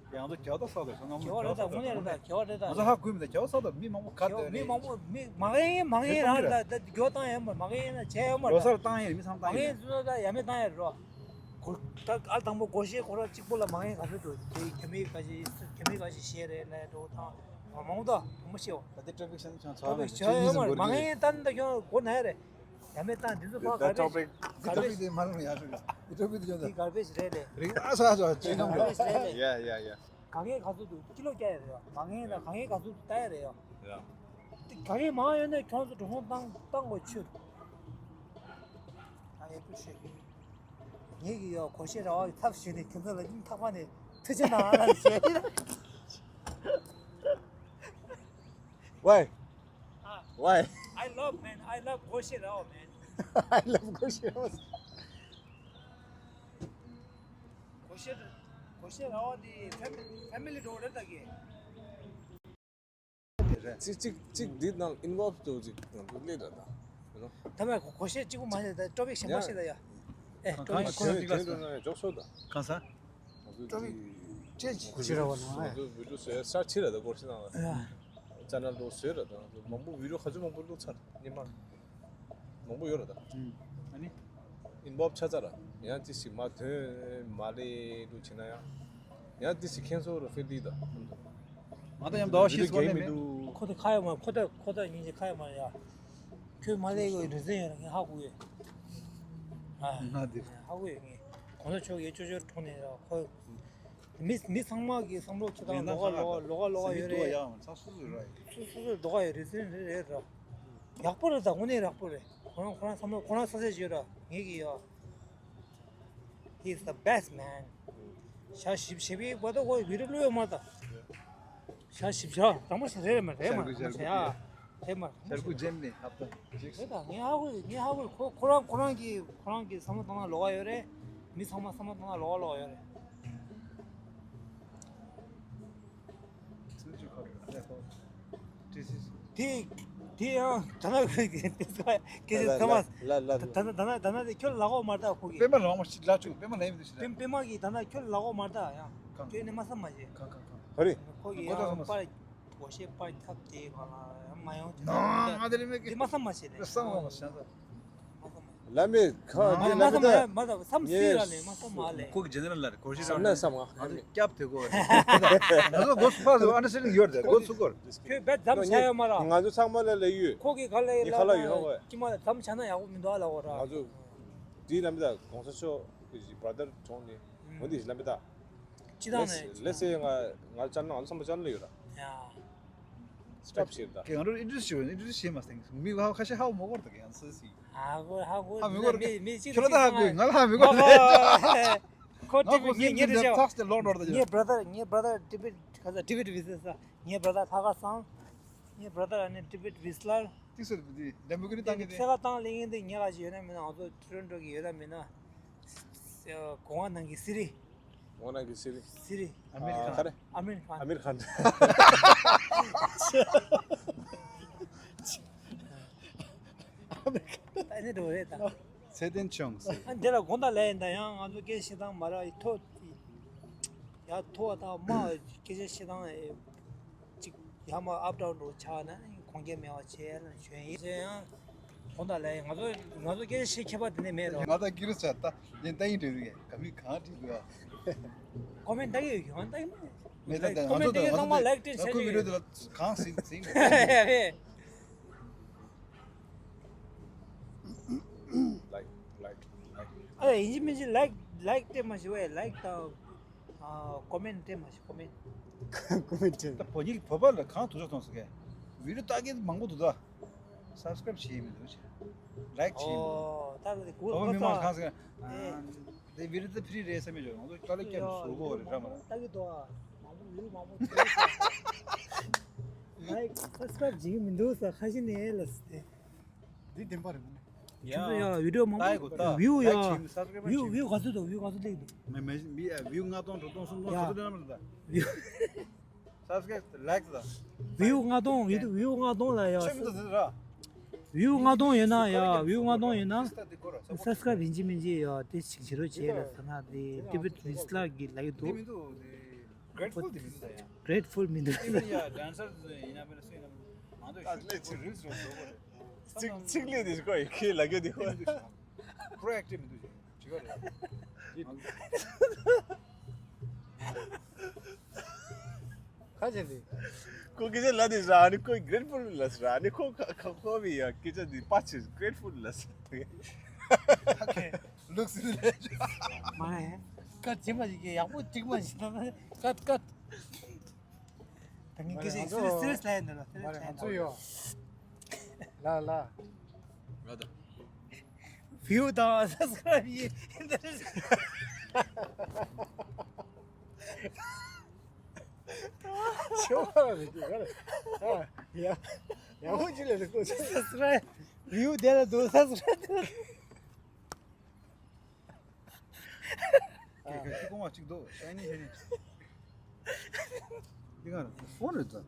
ཡང་ཚོ་རྒྱ་ད་ས་ད་ས་ང་མོ་རྒྱ་ད་ས་ད་དངོས་གནས་རེད་ད་རྒྱ་ད་ད་ང་ཚོ་ཧ་གོ་མི་ད་རྒྱ་ས་ད་མི་མང་པོ་ག་ད་མི་མང་པོ་མི་མ་ག་ཡིན་མ་ག་ཡིན་རང་ད་ད་རྒྱ་བཏང་ཡིན་མ་མ་ག་ཡིན་ན་བྱས་ཡོད་མ་རེད། ལོ་སར་བཏང་ཡིན་མི་ཚང་བཏང་ཡིན་ཚོ་ད་ཡ་མེད་བཏང་ཡ་རེད་རོ། ད་ཨ་དང་པོ་སྒོར་གཞས་ཁོ་ར་གཅིག་པོ་ལ་མ་ག་ཡིན་ག་ཚོད་འགྲོ་དེ་རྒྱ་མི་ག་ཞིག་རྒྱ་མི་ག་ཞིག་གཞས་རེད་ལ་འགྲོ་ཐང་མང་པོ་ད་མང་པོ་ཤེས་འོ། ད་དེ་ཊོ་པིག་སེན་ཆང་ཚ་ཊོ་པིག་ཆ་ཡོད་མ་རེད་མ་ག་ཡིན་ད་ད་ཁྱོད་སྒོ་ན་ཡ་རེད། ཡ་མེད་བཏང་འདི་ཚོ་ཕར་ག་རེ་ཊོ་པིག་འདི་ཊོ་པིག་དེ་མ་རུང་ཡ་ཤོད་འདི་ཊོ་པིག་དེ་ཅོ་འདི་གར་བེཇ་རེད་ལེ། རིག་ཨ་ས་ཨ་ས་ཅི་ནམ་གར་བེཇ་རེད་ལེ། ཡ་ཡ་ཡ། ག་གེ་ག་ཚོད་འདུག་ཀི་ལོ་བཀྱག་ཡ་རེད་ཡ། མ་ངེས་ན་ག་གེ་ག་ཚོད་འདུག་ལྟ་ཡ་རེད་ཡ། ཡ། དེ་ག་གེ་མང་ཡོད་ན་ཁྱོད་ཚོ་འགྲོ་སོང་བཏང་བཏང་དགོས་ཆུ། ཨ་ཡེ་པུ་ཤེ། ངེད་ཀྱི་ཡ་གོ་ཤེས་ར་བ་གི་ཐབས་ཞུས་ནས་ཁྱོད་ཚོ་ལ་སྙིང་ཐག་པ་ནས་ཐུགས་རྗེ་གནང་ཨ་ལ་ཞེས། Why? Ah, why? I love, man. I love Goshe Rao, man. I love Goshe Rao. Goshe, Goshe Rao the family, family door da ke. Chik chik chik dit nang involve to chik nang tu le da da. You know? Tama Goshe chik ma da topic sha ma she da ya. Eh, topic. Jok so da. Kansa? Topic change. Goshe Rao na. Video se sa chi da Goshe na. ཅེ་ནལ་འདྲ་བོ་བཟོས་ར་ད། མང་པོ་བི་ཌི་ཡོ་ག་ཚོད་མང་པོ་བླུགས་ཚར་སྔོན་མ། མང་པོ་ཡོད་ར་ད། ཨ་ནི། ཨིན་བོལབ་ཆགས་ཚར་ར། ཡང་ཅི་ཞིག་མ་ཐོན་མ་ལས་འདུག་བྱས་ན་ཡང་། ཡང་ཅི་ཞིག་ཁེན་སོ་ར་ཕེལ་ལི་ད། ང་ད་ཡང་ཟླ་བ་ཕྱིས་སྐོར་ནས་མེད། ཁོ་ད་ཁ་ཡོད་མ་ཁོ་ད་ཁོ་ད་ཉིན་གཅིག་ཁ་ཡོད་མ་ཡ། ཁྱོད་མ་ལས་གོ་རི་ཟན་ཡོད་ར་ངས་ཧ་གོ་ཡོད། ཨ། ང་འདི། ཧ་གོ་ཡོད་ངས། གོང་ས་མཆོག་གིས་ཅོ་ཅོ་གྲོངས་ནས་ར་ཁོ། མི་མི་ཚང་མ་གི་བསམ་བློ་ཁྱེད་དང་ལོགས་ཀ་ལོགས་ཀ་ལོགས་ཀ་ལོགས་ཀ་ཡོད་རེད། སོ་སོ་སོ་ལོགས་ཀ་ཡོད་རེད་ཟེར་རེད་རེད་ར། ཡག་པོ་རེད་ད་དངོས་གནས་ཡག་པོ་རེད། ཁོ་རང་ཁོ་རང་བསམ་བློ་ཁོ་རང་ས་ཆ་ཡོད་ར་ངེད་ཀྱི་ཡ། He's the best man. ཞག་བཞི་བཞི་པའི་བར་དུ་ཁོ་བི་ཌི་ཡོ་བླུགས་ཡོད་མ་རེད་ད། ཞག་བཞི་བཞག་དང་པོ་ཞིག་རེད་མ་རེད་མ་རེད་མ་རེད་ཡ། དེ་མ་རེད། ཤར་ཁུག་ཇེམ་ནི་ཧབ་ཏ་ཅིག་རེད་ད། ངས་ཧ་གོ་ངས་ཧ་གོ་ཁོ་ཁོ་རང་ཁོ་རང་གི་ཁོ་རང་གི་བསམ་བློ་བཏང་ན་ལོགས་ཀ་ཡོད་རེད། མི་ཚང་མ་བསམ་བློ་བཏང་ན་ལོགས་ཀ་ལོགས་ཀ་ཡོད་རེད། དེ་དེ་ཡང་ད་ན་ཁོས་གི་དེ་ཚོ་སྐད་ཆ་ཚང་མ་ལ་ལ་ལ་ད་ན་ད་ན་ད་ན་དེ་ཁྱོད་ལ་གོ་མ་ད་ཁོ་གི་པད་མ་ལ་མ་ཞིག་ལ་ཆུ་པད་མ་ལ་ཡིན་དུ་ཞིག་ལ་པད་པད་མ་གི་ད་ན་ཁྱོད་ལ་གོ་མ་ད་ཡང་ཁྱོད་ནི་མ་བསམ་མ་བྱེད། ག་ག་ག་ཧ་རི། ཁོ་གི་ཡང་པར། གོ་ཤེས་པར་ཁྱབ་དེ་ག་ལ་ཡང་མ་ཡོང་དེ། ནོ་ང་དེ་རིང་མེད་གི། དེ་མ་བསམ་མ་བྱེད་ལེ། བསམ་མ་བྱེད། བསམ་མ་བྱེད། ལ་མེ་ཁ་དེ་ལ་མེ་ད། མ་བསམ་མ་བསམ་སི་ར་ལེ་མ་བསམ་མ་ལེ། ཁོ་གི་ཇེ་ནེ་རལ་ལ་རེད་གོ་ཤེས་བསམ་ན་བསམ་ང་ང་ཚོ་སྐྱབས་དེ་གོ་རེད། ང་ཚོ་གོ་སུ་ཕ་ཚོ་ཨ་ན་སེ་ནི་ཡོད་རེད་གོ་སུ་གོ་རེད། ཁྱོད་བེད་ཙམ་བྱ་ཡོད་མ་ར། ང་ཚོ་ཚང་མ་ལ་ལ་ཡོད། ཁོ་གི་ག་ལ་ཡོད་ལ་ཁ་ལ་ཡོད་ཧ་གོ་ཡ། ཅི་མ་ལ་ཙམ་བྱ་ན་ཡག་པོ་མི་འདུག་ཨ་ལ་གོ་ར། ང་ཚོ་དེ་ལ་མེ་ད་གོང་ས་མཆོག་གི་བར་དར་གྲོང་ནི་འོ་འདི་ལ་མེ་ད། སྤྱི་བཏང་ནས། Let's say ང་ང་ཅར་ན་ང་ཚོ་བསམ་པ་ཅར་ན་ཡོད་ར། ཡ། སི་ཊོབ་བྱེད་ད། ང་རང་ཨིན་ཊྲོ་ཌུ་སི་བྱེད་ཨིན་ཊྲོ་ཌུ་སི་བྱེད་མ་སྟེང་མི་ཁ་ཤས་ཧ་གོ་མ་གོ་ད་གི་ཡང་སི་སི། ཧ་གོ་ཧ་གོ་ཧ་མི་གོ་མི་མི་གཅིག་ཁྱོད་ལ་ད་ཧ་གོ་ང་ལ་ཧ་མི་གོ་ཁོ་ང་ཊི་ཁོ་བི་ངས་ངས་རེ་ཆ་ཐག་སྟེ་ལོག་འགྲོ་ད་ཡ། ངའི་བྷ་ར་དར་ངའི་བྷ་ར་དར་ཌེ་བིཌ་ག་ས་ཌེ་བིཌ་ཝི་སི་ལར་ས་ངའི་བྷ་ར་དར་ལྷག་དཀར་བཟང་། ངའི་བྷ་ར་དར་ཨ་ནི་ཌེ་བིཌ་ཝི་སི་ལར། ཏིག་སེ་ཕི་ལི་ཌེ་མོ་ཀ་རེ་ཊི་ཏང་གི་ཏེ། ཚེ་ཁ་བཏང་ལེ་ངན་དེ་ཉེ་ག་ཞིག་ཡོད་ན་མིན་ན་ང་ཚོ་ཊོ་རོན་ཊོ་གི་ཡོད་ན་མིན་ན། གོང་བ་ནང་གི་སི་རི། གོང་ནང་གི་སི་རི། སི་རི། ཨ་མེ་རི་ཁན། ཨ་ཁ་རེ། ཨ་མེ་རི་ཁན། ཨ་མེ་རི་ཁན། ཨ་ནི་འགྲོ་རེད་ད། ཚེ་བརྟན་ཆུང་ཟེར། ཨ་འདི་ལ་དགོངས་དག་ལས་ཡིན་ད་ཡང་ང་ཚོ་སྐད་བཤད་སྟངས་མ་ར་ཡི་ཐོ། ཡ་ཐོ་བ་དང་མ་སྐད་ཆ་བཤད་སྟངས་ཅིག་ཡ་མ་ཨབ་ཌའུན་འགྲོ་ཆགས་ན་ཁོང་ཁྱེད་མེད་པ་བྱས་ན་བྱོན་ཡིན་ཟེར་ཡང་། དགོངས་དག་ལས་ཡིན་ང་ཚོ་ང་ཚོ་སྐད་ཆ་བཤད་ཁྱད་པར་དེ་ནས་མེད་རོ། ང་ད་ཀི་རུ་ཆ་ད་ཡིན་ད་ཡིན་འགྲོ་རེད་ག་མི་གང་བྲིས་འདུག་ཡ། ཀོ་མེན་ཊི་ལྟ་གི་ཡོད་ཀྱང་ལྟ་གི་མ་རེད། མེད་ད་ད་ཀོ་ང་མེན་ཊི་ཚོ་ལྟ་གི་ད་ཚང་མ་ལའིཀ་སྤྲད་ང་ཚོ་བྱས་ད་ཁོའི་བི་ཌིའོ་དེ་ལ་གང་ཟིན་ཟིན། ལའིཀ་ལའིཀ་ལའིཀ་ཨ་ཡིན་གཅིག་མིན་གཅིག་ལའིཀ་ལའིཀ་སྤྲད་མ་ཤེས་བས་ལའིཀ་དང་ཨ་ཀོ་མེན་ཊི་སྤྲད་མ་ཤེས་ཀོ་མེན་ཊི། ཀོ་མེན་ཊི་སྤྲད། ད་བོད་ཡིག་བོད་པ་ལ་གང་དུ་ཆ་མཐོང་སོང་གས། བི་ཌིའོ་ལྟ་མཁན་མང་པོ་འདུག་ད། སབ་སི་ཀ་རེབ་བྱེད་མི་འདུག་ལའིཀ་བྱེད་མི་འདུག་ཨོ་ད་ལྟ་གུ་བོད་པ་མི་མང་གང་ཟེར། ཨ་དེ་བི་ཌིའོ་དེ་ཕི་རི་རེད་བསམ་མི་འཇོག་ང་ཚོ་དཀའ་ལས་བརྒྱབ་ནས་བཟོ་དགོས་རེད་འདྲ་མ་རེད། ལྟ་གི་འདུག་ཨ། མང་པོ་ལུས་མང་པོ་ལའིཀ་སབ་སི་ཀ་རེབ་བྱེད་ཀྱི་མི་འདུག་ས་ཁ་ཤས་ནས་ལ་སི་ཏེ། འདི་བདེན་པ་རེད་མ་ནི། ཁྱོད་ཚོ་ཡ་བི་ཌིའོ་མང་པོ་ལྟ་གི་འདུག་ད། བིའུ་ཡ་ལའིཀ་བྱེད་མི་སབ་སི་ཀ་རེབ་བིའུ་བྱེད་མི་བིའུ་ག་ཚོད་འདུག་བིའུ་ག་ཚོད་སླེབས་འདུག་མི་མི་མི་ཡ་བིའུ་ལྔ་སྟོང་དྲུག་སྟོང་གསུམ་སྟོང་ཡ་ག་ཚོད་སླེབས་ན་མ་རེད་ད། བིའུ་སབ་སི་ཀ་རེབ་ལའིཀ་ད། བིའུ་ལྔ་སྟོང་ཡོད་འདུག་བིའུ་ལྔ་སྟོང་ལ་ཡ། ཆོས་མི་འདུག་ཟེར་ར། བིའུ་ལྔ་སྟོང་ཡོད་ན་ཡ་བིའུ་ལྔ་སྟོང་ཡོད་ན་སབ་སི་ཀ་རེབ་ཡིན་གཅིག་མིན་གཅིག་ཡ་དེ་ཞིག་བྱེད་རོགས་བྱེད་ལ་ཟེར་ན་དེ་ཌེ་བིཌ་ཝི་སི་ལར་གྱི་ལབ་ཀྱི་འདུག་འདི་མི་འདུག་དེ། གྲེ་ཊི་ཕུལ་དེ་མི་འདུག་ད་ཡ། གྲེ་ཊི་ཕུལ་མི་འདུག་ཨི་བན་ཡ་ཌན་སར་ཡིན་ན་མིན་ན་སུ་ཡིན་ན་མི་འདུག་ད་ལས་ཚིག་རིལ་སི་རེད་འགྲོ་གི་རེད། ཚིག་ཚིག་ལས་དེ་ཁོ་ཡི་ཁས་ལ་རྒྱུ་དེ་ཁོ། པྲོ་ཨེག་ཊིབ་མི་འདུག་ཅིག་བྱེད་ག་རེད། ཁ་ཆེ་དེ། ཁོ་སྐད་ཆ་ལ་དེ་ར་ནི་ཁོ་གྲེ་ཊི་ཕུལ་ལ་ཟེར་ར་ནི་ཁོ་ཁ་ཁ་ཁོ་བི་ཡ་སྐད་ཆ་དེ་པ་ཆེ་གྲེ་ཊི་ཕུལ་ལ་ཟེར། ཨོ་ཁེ། ལུགས་སྲོལ་ལས། མ་རེད། ཀ་ཅི་མ་ཞིག་གི་ཡག་པོ་ཅིག་མ་ཞིག་ན་ཀ་ཀ་ད་ངས་སྐད་ཆ་སི་རི་སི་རི་སི་ལ་ཡིན་ད་ལ་སི་རི་སི་ལ་ཡིན་ད་ལ། ལ་ལ། ལ་ད། བིའུ་དང་སབ་སི་ཀ་རེབ་ཡིན་འདི་རེད། ཆེ་བ་རེད་ཀྱི་ག་རེ། ཨ་ཡ། ཡག་པོ་ཅིག་ལས་རེད་ཀོ་ཆེ། སབ་སི་ཀ་རེབ་བིའུ་དེ་ལ་འདུག་སབ་སི་ཀ་རེབ་དེ་ལ། ཁྱེད་ཁྱེད་ཁྱེད་ཀོང་བ་གཅིག་འདུག་ཤ་ནི་ཤ་ནི། འདི་ག་རེད་ཕོན་རེད་ད།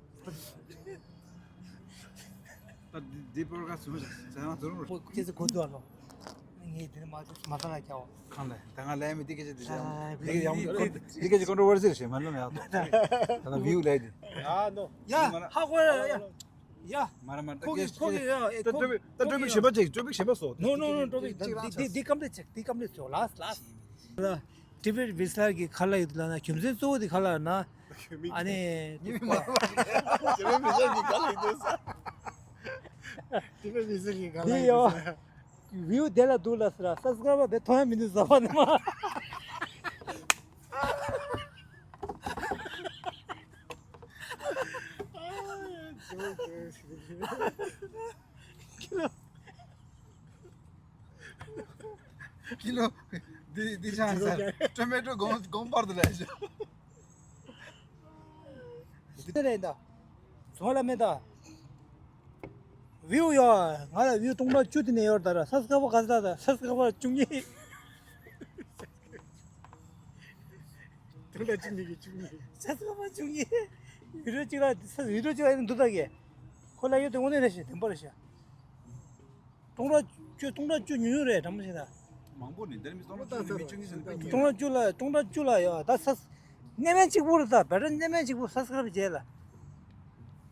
ད་འདི་འདི་པོ་ཌི་ཁ་སི་ཊི་ཟེར་ན་ཟེར་རུང་རེད། ཁོ་སྐད་ཆ་གོ་འདུག་ཨ་ལོ། ངས་འདི་ནས་མ་མ་ས་ལ་རྒྱག་པ། གང་ལས་ད་ང་ལས་མི་འདི་སྐད་ཆ་འདི་བྱ་ཡང་འདི་ག་ཡང་འདི་སྐད་ཆ་ཀོན་ཊོ་བར་སི་རེད་ཞེས་མ་ལབ་ཡག་ད་ད་ལ་བིའུ་ལས་འདི། ཡ་ནོ། ཡ་ཧ་གོ་ཡ་ཡ། ཡ། མ་ར་མ་ར་ཁོ་གི་ཁོ་གི་ཡ་ཨེ་ད་ཀྲོ་པིག་ད་ཀྲོ་པིག་གཞན་པ་ཅིག་ཀྲོ་པིག་གཞན་པ་བཟོ། ནོ་ནོ་ནོ་ཀྲོ་པིག་ཅིག་ལ་འདི་འདི་ཀམ་པེ་ཅིག་འདི་ཀམ་པེ་ཅིག་ལ་ལ་ལ། ཌེ་བིཌ་ཝི་སི་ལར་གི་ཁ་ལ་ཡོད་ལ་ན་རྒྱུ་མཚན་གཙོ་བོ་དེ་ཁ་ལ་ན། ཨ་ནི། ཌེ་བིཌ་ཝི་སི་ལར་གི་ཁ་ལ་ཡོད་ས། ཌེ་བིཌ་ཝི་སི་ལར་གི་ཁ་ལ་ཡོད་ས། བིའུ་དེ་ལ་འདུག་ལ་ཟེར་སབ་སི་ཀ་རའི་བར་དེ་མཐོང་ཡ་མི་འདུག་ཟ་བ་ནི་མ། ཀི་ལོ། འདི་འདི་ཤང་ས་ཊོ་མེ་ཊོ་གོང་གོང་པར་དུ་ལས་ཤོག་འདི་ལས་ད། ཚོང་ལ་མེད་ད། བིའུ་ཡོད། ང་ལ་བིའུ་སྟོང་ཕྲག་བཅུ་དེ་ནས་ཡོད་ད་ར་སབ་སི་ཀ་རའི་བར་ག་ཚོད་ད་སབ་སི་ཀ་རའི་བར་བཅུ་གཉིས། སྟོང་ཕྲག་བཅུ་གཉིས་ཀྱི་བཅུ་གཉིས། སབ་སི་ཀ་རའི་བར་བཅུ་གཉིས། བི་ཌིའོ་གཅིག་ལ་སབ་བི་ཌིའོ་གཅིག་ལ་ཡིན་འདུག་ད་གས། ཁོ་ལ་ཡོད་དེ་དངོས་གནས་རེད་ཤག་བདེན་པ་རེད་ཤག་སྟོང་ཕྲག་བཅུ་སྟོང་ཕྲག་བཅུ་ཉུང་ཉུང་རེད་དྲང་མོ་བཤད་ན། མང་པོ་ནི་འདིར་མི་སྟོང་ཕྲག་བཅུ་ནི་མི་བཅུ་གཉིས་ཟེར་ནི་སྟོང་ཕྲག་བཅུ་ལ་སྟོང་ཕྲག་བཅུ་ལ་ཡོད་ད་ས། གནས་མལ་གཅིག་པུ་རེད་ད་བེ་ཊ་རི་གནས་མལ་གཅིག་པུ་སབ་སི་ཀ་རའི་བར་རྗེས་ལ།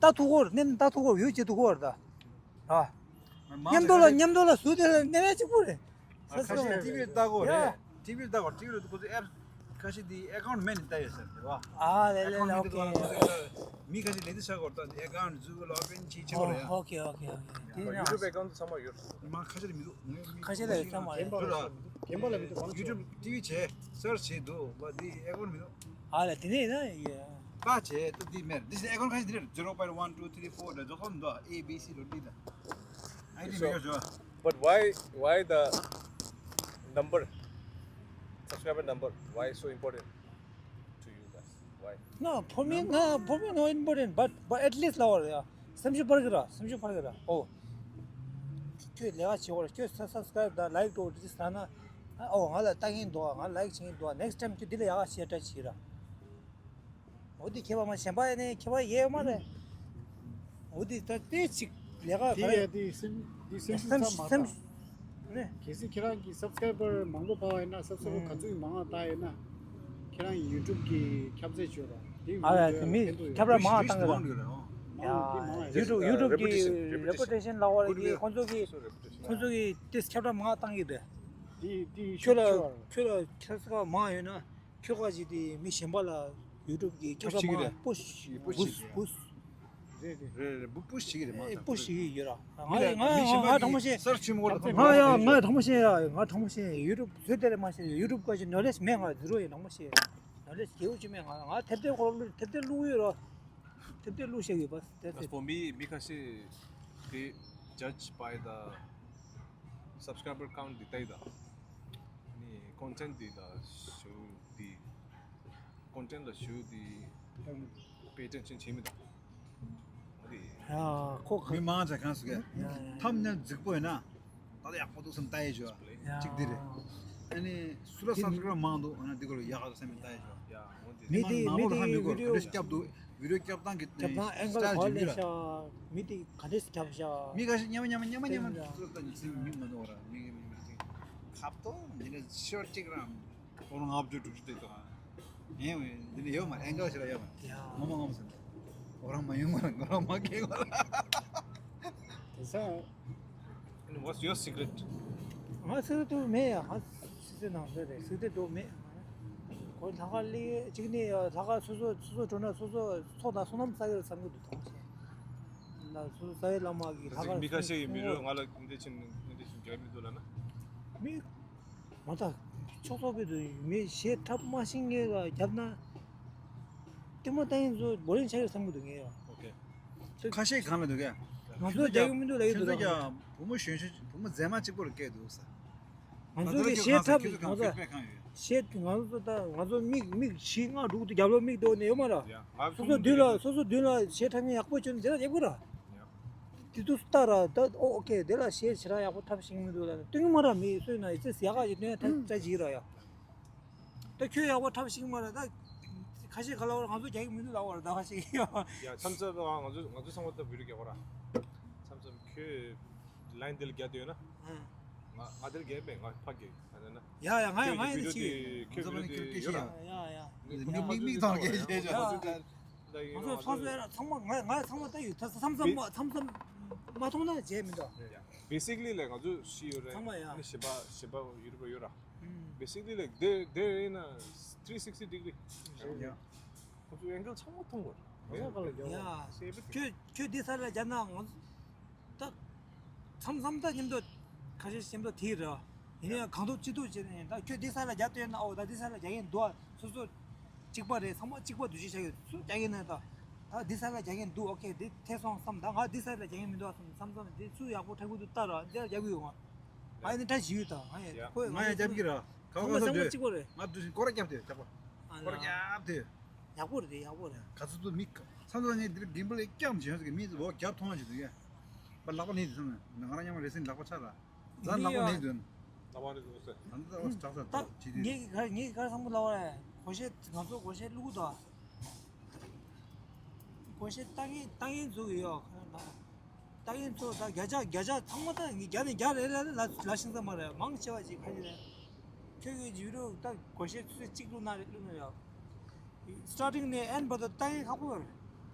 ལྟ་ཐུབ་ཀྱི་རེད་གནས་ལྟ་ཐུབ་ཀྱི་རེད་བིའུ་བྱེད་ཐུབ་ཀྱི་རེད་ད། ར། མཉམ་དུ་ལ་མཉམ་དུ་ལ་ཟུར་དེ་ལ་གནས་མལ་གཅིག་པུ་རེད། ཁ་ཤས་ཊི་ཝི་ལྟ་གོ་རེད། ཡ། ཊི་ཝི་ལྟ་གོ་ཊི་ཝི་ལ་ཁོ་ཚོ་ཨེབ་ཁ་ཤས་དེ་ཨེ་ཀའུན་མེད་ནས་ལྟ་ཡོད་ས་རེད་བ། ཨ་ལེ་ལེ་ལེ། ཨེ་ཀའུན་ཨོ་ཁེ། མི་ཁ་ཤས་ལས་དེ་ཆགས་གོ་ད་ཨེ་ཀའུན་ཛུ་ལོག་ཨིན་བྱེད་ཆེ་བ་རེད། ཨོ་ཁེ་ཨོ་ཁེ་ཨོ་ཁེ། དེ་ཡུ་ཊུབ་ཨེ་ཀའུན་ཚང་མ་ཡོད། མ་ཁ་ཤས་ལ་མི་འདུག་ངས་ཁ་ཤས་ལ་ཚང་མ་རེད། རྒན་པ་ལ་མི་འདུག་ཡུ་ཊུབ་ཊི་ཝི་བྱས་སར་ཆི་བྱས་འདུག་བ་དེ་ཨེ་ཀའུན་མི་འདུག་ཨ་ལེ་དེ་ནས་ཡིན་ན་ཡ། པ་བྱས་ཏེ་འདི་མེར། འདི་ཨེ་ཁོན་ཁ་ཅིག་འདི་རེད། zero point one two three four ད་ཇོ་ཁོམ་འདུག A B C ལོ་འདི་ད། ཨ་འདི་མེ་ཡོ་ཇོ། But why, why the number? Subscriber number. Why so important to you guys? Why? No, for me, no, for me, no important. But, but at least ལ་བར་ཡ། སེམས་ཤུགས་འཕར་གི་ར། སེམས་ཤུགས་འཕར་གི་ར། ཨོ། ཁྱོད་ལས་ཀ་བྱེད་བར་ཁྱོད་སབ་སི་ཀ་རེབ་དང་ལའིག་འགྲོ་འདི་ཟ་ན། ཨོ་ང་ལ་ལྟ་གིན་འདུག་ང་ལའིག་བྱེད་གིན་འདུག next time ཁྱོད་འདི་ལ་ཡག་ག་བྱེད་ཡ་བྱེད་ར། འོ་འདི་ཁྱད་པར་མ་གཞན་པ་ཡ་ནས་ཁྱད་པར་ཡས་མ་རེད། འོ་འདི་ད་ལྟའི་ཅིག་ལས་ཀ་དེ་ག་རེད། ཡ་དེ་སེམས་འདི་སེམས་ཤུགས་ཚ་མ་ཚ། ནས། གལ་སྲིད་ཁྱེད་རང་གི་སབ་སི་ཀ་རེབ་མང་པོ་འཕར་བ་ཡིན་ན་སབ་སི་ཀ་རེབ་ག་ཚོད་ཀྱི་མང་བ་བཏང་ཡོད་ན་ཁྱེད་རང་གི་ཡུ་ཊུབ་གི་ཁྱབ་ཚད་ཆོད་ར་དེ་ཨ་ཡ་དེ་མི་ཁྱབ་ར་མང་བ་བཏང་གི་ར། ཡ་ཡུ་ཊུབ་ཡུ་ཊུབ་གི་རེ་པུ་ཊེ་ཤན་ལ་བར་གི་ཁོང་ཚོ་གི་ཁོང་ཚོ་གི་ཏིས་ཁྱབ་ར་མང་བ་བཏང་གི་དེ། དེ་དེ་ཁྱོད་ལ་ཁྱོད་ལ་ཁྱབ་ཚད་མང་ཡོད་ན། ཁྱོད་ཁ་ཅིག་དེ་མི་གཞན་པ་ལ་ཡུ་ཊུབ་གི་ཁྱབ་ར་མང་པུ་ཤི་པུ་ཤི་རེད་རེད་རེད་པུ་ཤི་གི་རེད་མ་ཨེ་པུ་ཤི་གི་ཡོད་ར། ང་ཡ་ང་ང་དྲང་མོ་བཤད། སར་ཆུ་མོ་ང་ཡ་ང་དྲང་མོ་བཤད་ཡ། ང་དྲང་མོ་བཤད། ཡུ་ཊུབ་བཟོས་དེ་ལས་མ་བཤད། ཡུ་ཊུབ་ཀ་ཅིག་ནོ་ལེཇ་མེད། ང་ཛི་རོ་ཡིན། དྲང་མོ་བཤད། ནོ་ལེཇ་སྐྱེ་བོ་ཅིག་མེད། ང་ང་དེབ་དེབ་ཁོ་རང་དེབ་དེབ་བླུག་ཡོད་ར། དེབ་དེབ་བླུག་བཤད་ཡོད་པ་དེ་དེ། ཨ་ཕོ་མི་མི་ཁ་ཤས་དེ་judge by the subscriber count དེ་ལྟ་ཡི་ད། ནི་ཀོན་ཊེན་དེ་ད་ཞུ་དེ། ཀོན་ཊེན་ལ་ཞུ་དེ་པེ་ཊེན་ཤན་བྱེད་མི་འདུག་འོ་དེ། ཡ་ཁོ་ག་མི་མང་ཆ་གང་སུ་གས་ཡ་ཡ་ཐམ་ནེལ་རྫིག་པོ་ཡོད་ན་ད་ལྟ་ཡག་པོ་འདུག་བསམ་ལྟ་ཡི་ཞོ། ཡ་གཅིག་དེ་རེད། ཨ་ནི་སུ་ལ་སབ་སི་ཀ་རེབ་མང་འདུག་ཨ་ན་འདི་གོ་ལ་ཡག་ག་འདུག་བསམ་མི་ལྟ་ཡི་ཞོ། ཡ་འོ་དེ། མི་དེ་མི་དེ་བི་ཌི་ཡོ་ག་འདྲས་སྐྱབས་འདུག་བི་ཌི་ཡོ་སྐྱབས་སྟངས་ཀྱི་སྐྱབས་སྟངས་ཨེང་གལ་ག་རེ་བྱས་ཤག་མི་དེ་ག་འདྲས་སྐྱབས་ཤག་མི་ཁ་ཤས་མཉམ་མཉམ་མཉམ་མཉམ་མཉམ་ཚུར་ལྟ་ནས་མི་མ་འདུག་ར། མི་མི་མི་ཁ་ཐོག་འདི་ནས་ཤོར་གཅིག་རང་ཁོ་རང་ལྔ་བཅུ་དྲུག་ཅུ་དེ་ཚོ་ཨ། ཡིན་འདི་ནས་ཡོད་མ་རེད། ཨེང་གལ་ཞིག་ལ་ཡོད་མ་རེད། ཡ། ངོ་མ་ངོ་མ་ཟེར་ན་ཁོ་རང་མ་ཡོང་མ་རེད། ཁོ་རང་མ་སྐྱེས་མ་རེད། དེ་ས། What's your secret? ང་སི་ཏུ་མེད་ཡ། ང་སི་ཏུ་ནང་ཟེར་རེད། སི་ཏུ་དུ་མེད། ཁོ་ལྷག་དཀར་ལི་གཅིག་ནས་ལྷག་དཀར་སོ་སོ་སོ་སོ་འགྲོ་ན་སོ་སོ་ཚོགས་དང་བསོད་ནམས་བསགས་ཡོད་བསམ་གི་འདུག་ཐོང་ཆེ། ལ་སོ་སོ་བསགས་ཡོད་བླ་མ་གི་ལྷག་དཀར་མི་ཁ་ཤས་ཀྱིས་མི་རོ་ང་ལ་འདི་ཕྱིན་འདི་ཕྱིན་རྒྱག་མི་འདུག་ལ་ན། མི། མ་ད། ཕྱོགས་གཏོགས་པའི་དུ་མི་གཞས་འཁྲབ་མ་ཤེས་མཁན་ལ་རྒྱབ་ན། ལྟད་མོ་ལྟ་མཁན་ཚོ་བོ་རིང་ཆགས་ཡོད་བསམ་གི་འདུག་ངས་ཡང་། ཨོ་ཁེ། ཁ་ཤས་གང་ལ་འདུག་གས། ང་ཚོ་རྒྱག་གི་མི་འདུག་ལབ་ཀྱི་འདུག་ཁྱོད་ཚོ་ཀྱང་བུ་མོ་གཞོན་ཤོས་བུ་མོ་མཛེས་མ་གཅིག་པོ་ལ་སྐད་འདུག་ས། ང་ཚོ་གི་གཞས་འཁྲབ་ང་ཚོ་གཞས་ང་ཚོ་ད་ང་ཚོ་མིག་མིག་བཞི་ལྔ་དྲུག་དུ་རྒྱབ་ལོག་མིག་དེ་འོ་ནས་ཡོད་མ་ར། ཡ། ང་སོ་སོ་མདུན་ལ་སོ་སོ་མདུན་ལ་གཞས་འཁྲབ་མཁན་ཡག་པོ་བྱུང་ན་དེ་ལ་རྒྱབ་གི་ར། དེ་དུས་ལྟ་ར་ད་ཨོ་ཨོ་ཁེ་དེ་ལ་གཞས་ཞེ་དྲག་ཡག་པོ་འཁྲབ་ཤེས་ཀྱི་མི་འདུག་ལ་སྟོན་གྱི་མ་ར། མི་སོས་ན་ཡི་ཙི་ཡག་ག་ཡི་སྟོན་ཡ་ཐབས་བཙལ་གྱི་ར་ཡ། ད་ཁྱོད་ཡག་པོ་འཁྲབ་ཤེས་ཀྱི་མ་ར། ད་ཁ་ཤས་ག་ལ་བར་ང་ཚོ་རྒྱག་གི་མི་འདུག་ལ་བར་ད་ཁ་ཤས་ཡ། ཡ་མཚམས་མཚམས་ང་ང་ཚོ་ང་ཚོ་ཚང་མ་ད་བི་ཌིའོ་རྒྱག་པ་ར། མཚམས་མཚམས་ཁྱོད་ལའིན་དེ་ལ་རྒྱག་དུས་ན། ང་ང་དེ་ལ་རྒྱག་མེད་ང་ཕ་རྒྱག་ད་ན་ན། ཡ་ཡ་ང་ཡ་ང་ཡ་ཁྱོད་ནི་ཅི་ཁྱོད་ཁྱོད་ཡོད་ཡ་ཡ་ཡ། མིག་མིག་མིག་ཐང་རྒྱག་རྒྱག་རྒྱག་ང་ཚོ་ཚང་མ་ང་ང་ཚང་མ་ལྟ་ཡོད། ད་མཚམས་མཚམས་མ་མཚམས་མཚམས་མ་མཐོང་ན་བྱས་མི་འདུག Basically ལ་ང་ཚོ་ཤི་ཡོད་རེད། ཚང་མ་ཡ། ནི་ཞིབ་པ་ཞིབ་པ་ཡུ་རོབ་ཡོད་ར། Basically like they they in a three sixty degree. ཡ། ཁོ་ཚོ་ཨེང་གལ་ཚང་མ་མཐོང་བར། ཡ། ཁྱོད་ཁྱོད་འདི་ས་ལ་རྒྱབ་ན་ང་ད་མཚམས་མཚམས་ད་མཉམ་དུ་ཁ་ཤས་མཉམ་དུ་དེའི་རེད། ཡིན་ཡང་གང་ཐུབ་ཅི་ཐུབ་བྱས་ནས་ད་ཁྱོད་འདི་ས་ལ་རྒྱབ་སྟེ་ན་ཨོ་ད་འདི་ས་ལ་རྒྱག་གིན་འདུག་ཨ། སོ་སོ་གཅིག་པ་རེད། ཚང་མ་གཅིག་པ་འདུ་ཤེས་བྱ་ཡོད། སུ་རྒྱག་གིན་ན་ད་ད་འདི་ས་ལ་རྒྱག་གིན་འདུག་ཨོ་ཁེ་འདི་ཐེ་སོང་བསམ། ད་ང་འདི་ས་ལ་རྒྱག་གིན་མི་འདུག་ཨ་བསམ་བསམ་བསམ་འདི་སུ་ཡག་པོ་འཁྲབ་གི་འདུག་ལྟ་ར་འདི་ལ་རྒྱབ་གི་ཡོད། ང་ཨ་ནི་ད་ཞིག་ཡོད་ད་ང་ཡ་ཁོས་ང་ཡ་རྒྱབ་གི་ར། ཁ་ཁ་ས་ཚང་མ་གཅིག་པ་རེད། ང་འདུ་ཤེས་སྐོར་ར་རྒྱབ་དེ་རྒྱབ་པ་སྐོར་ར་རྒྱབ་དེ། ཡག་པོ་རེད་དེ་ཡག་པོ་རེད། ག་ཚོད་ཚོད་མི་ཁ་ཚང་ཚོ་ངས་འདིར་གིམ་པལ་ལས་སྐྱམ་བྱེད་ཡོང་ཟེར་གི་མི་འོ་རྒྱབ་མཐོང་བ་ཞིག་འདུག་ཡ། པ་ལག་པ་ནས་འདི་ཚང་ནས་ང་རང་ཉམས་རེ་སིན་ལག་པ་ཆག་ར། ཛ་ལག་པ་ནས་འདུག་ལག་པ་རེ་འདུག་ཟེར། ད་འདི་ད་འོ་ཆག་ས་ད་ད་ཅི་དེ། ངས་ག་ངས་ག་ཚང་པོ་ལག་པ་རེད། གོ་ཤེས་ང་ཚོ་གོ་ཤེས་བླུག་གི་འདུག་གོ་ཤེས་ལྟ་ངན་ལྟ་ངན་འཛུགས་ཡོད། ལྟ་ངན་ཚོ་ད་བརྒྱ་ཆ་བརྒྱ་ཆ་ཚང་མ་ད་ངས་བརྒྱ་ནས་བརྒྱ་རེ་རེ་ལ་ལ་ཤིང་ཚ་མ་རེད། མང་ཆེ་བ་ཅིག་ཁ་ཅིག་རེད། ཁྱོད་ཀྱི་ཇུ་རུ་ད་གོ་ཤེས་ཚོད་གཅིག་བླུག་ན་རེད་བླུག་ན་ཡོད། Starting ནས་end བར་དུ་ལྟ་ཡས་ཁག་པོ་རེད།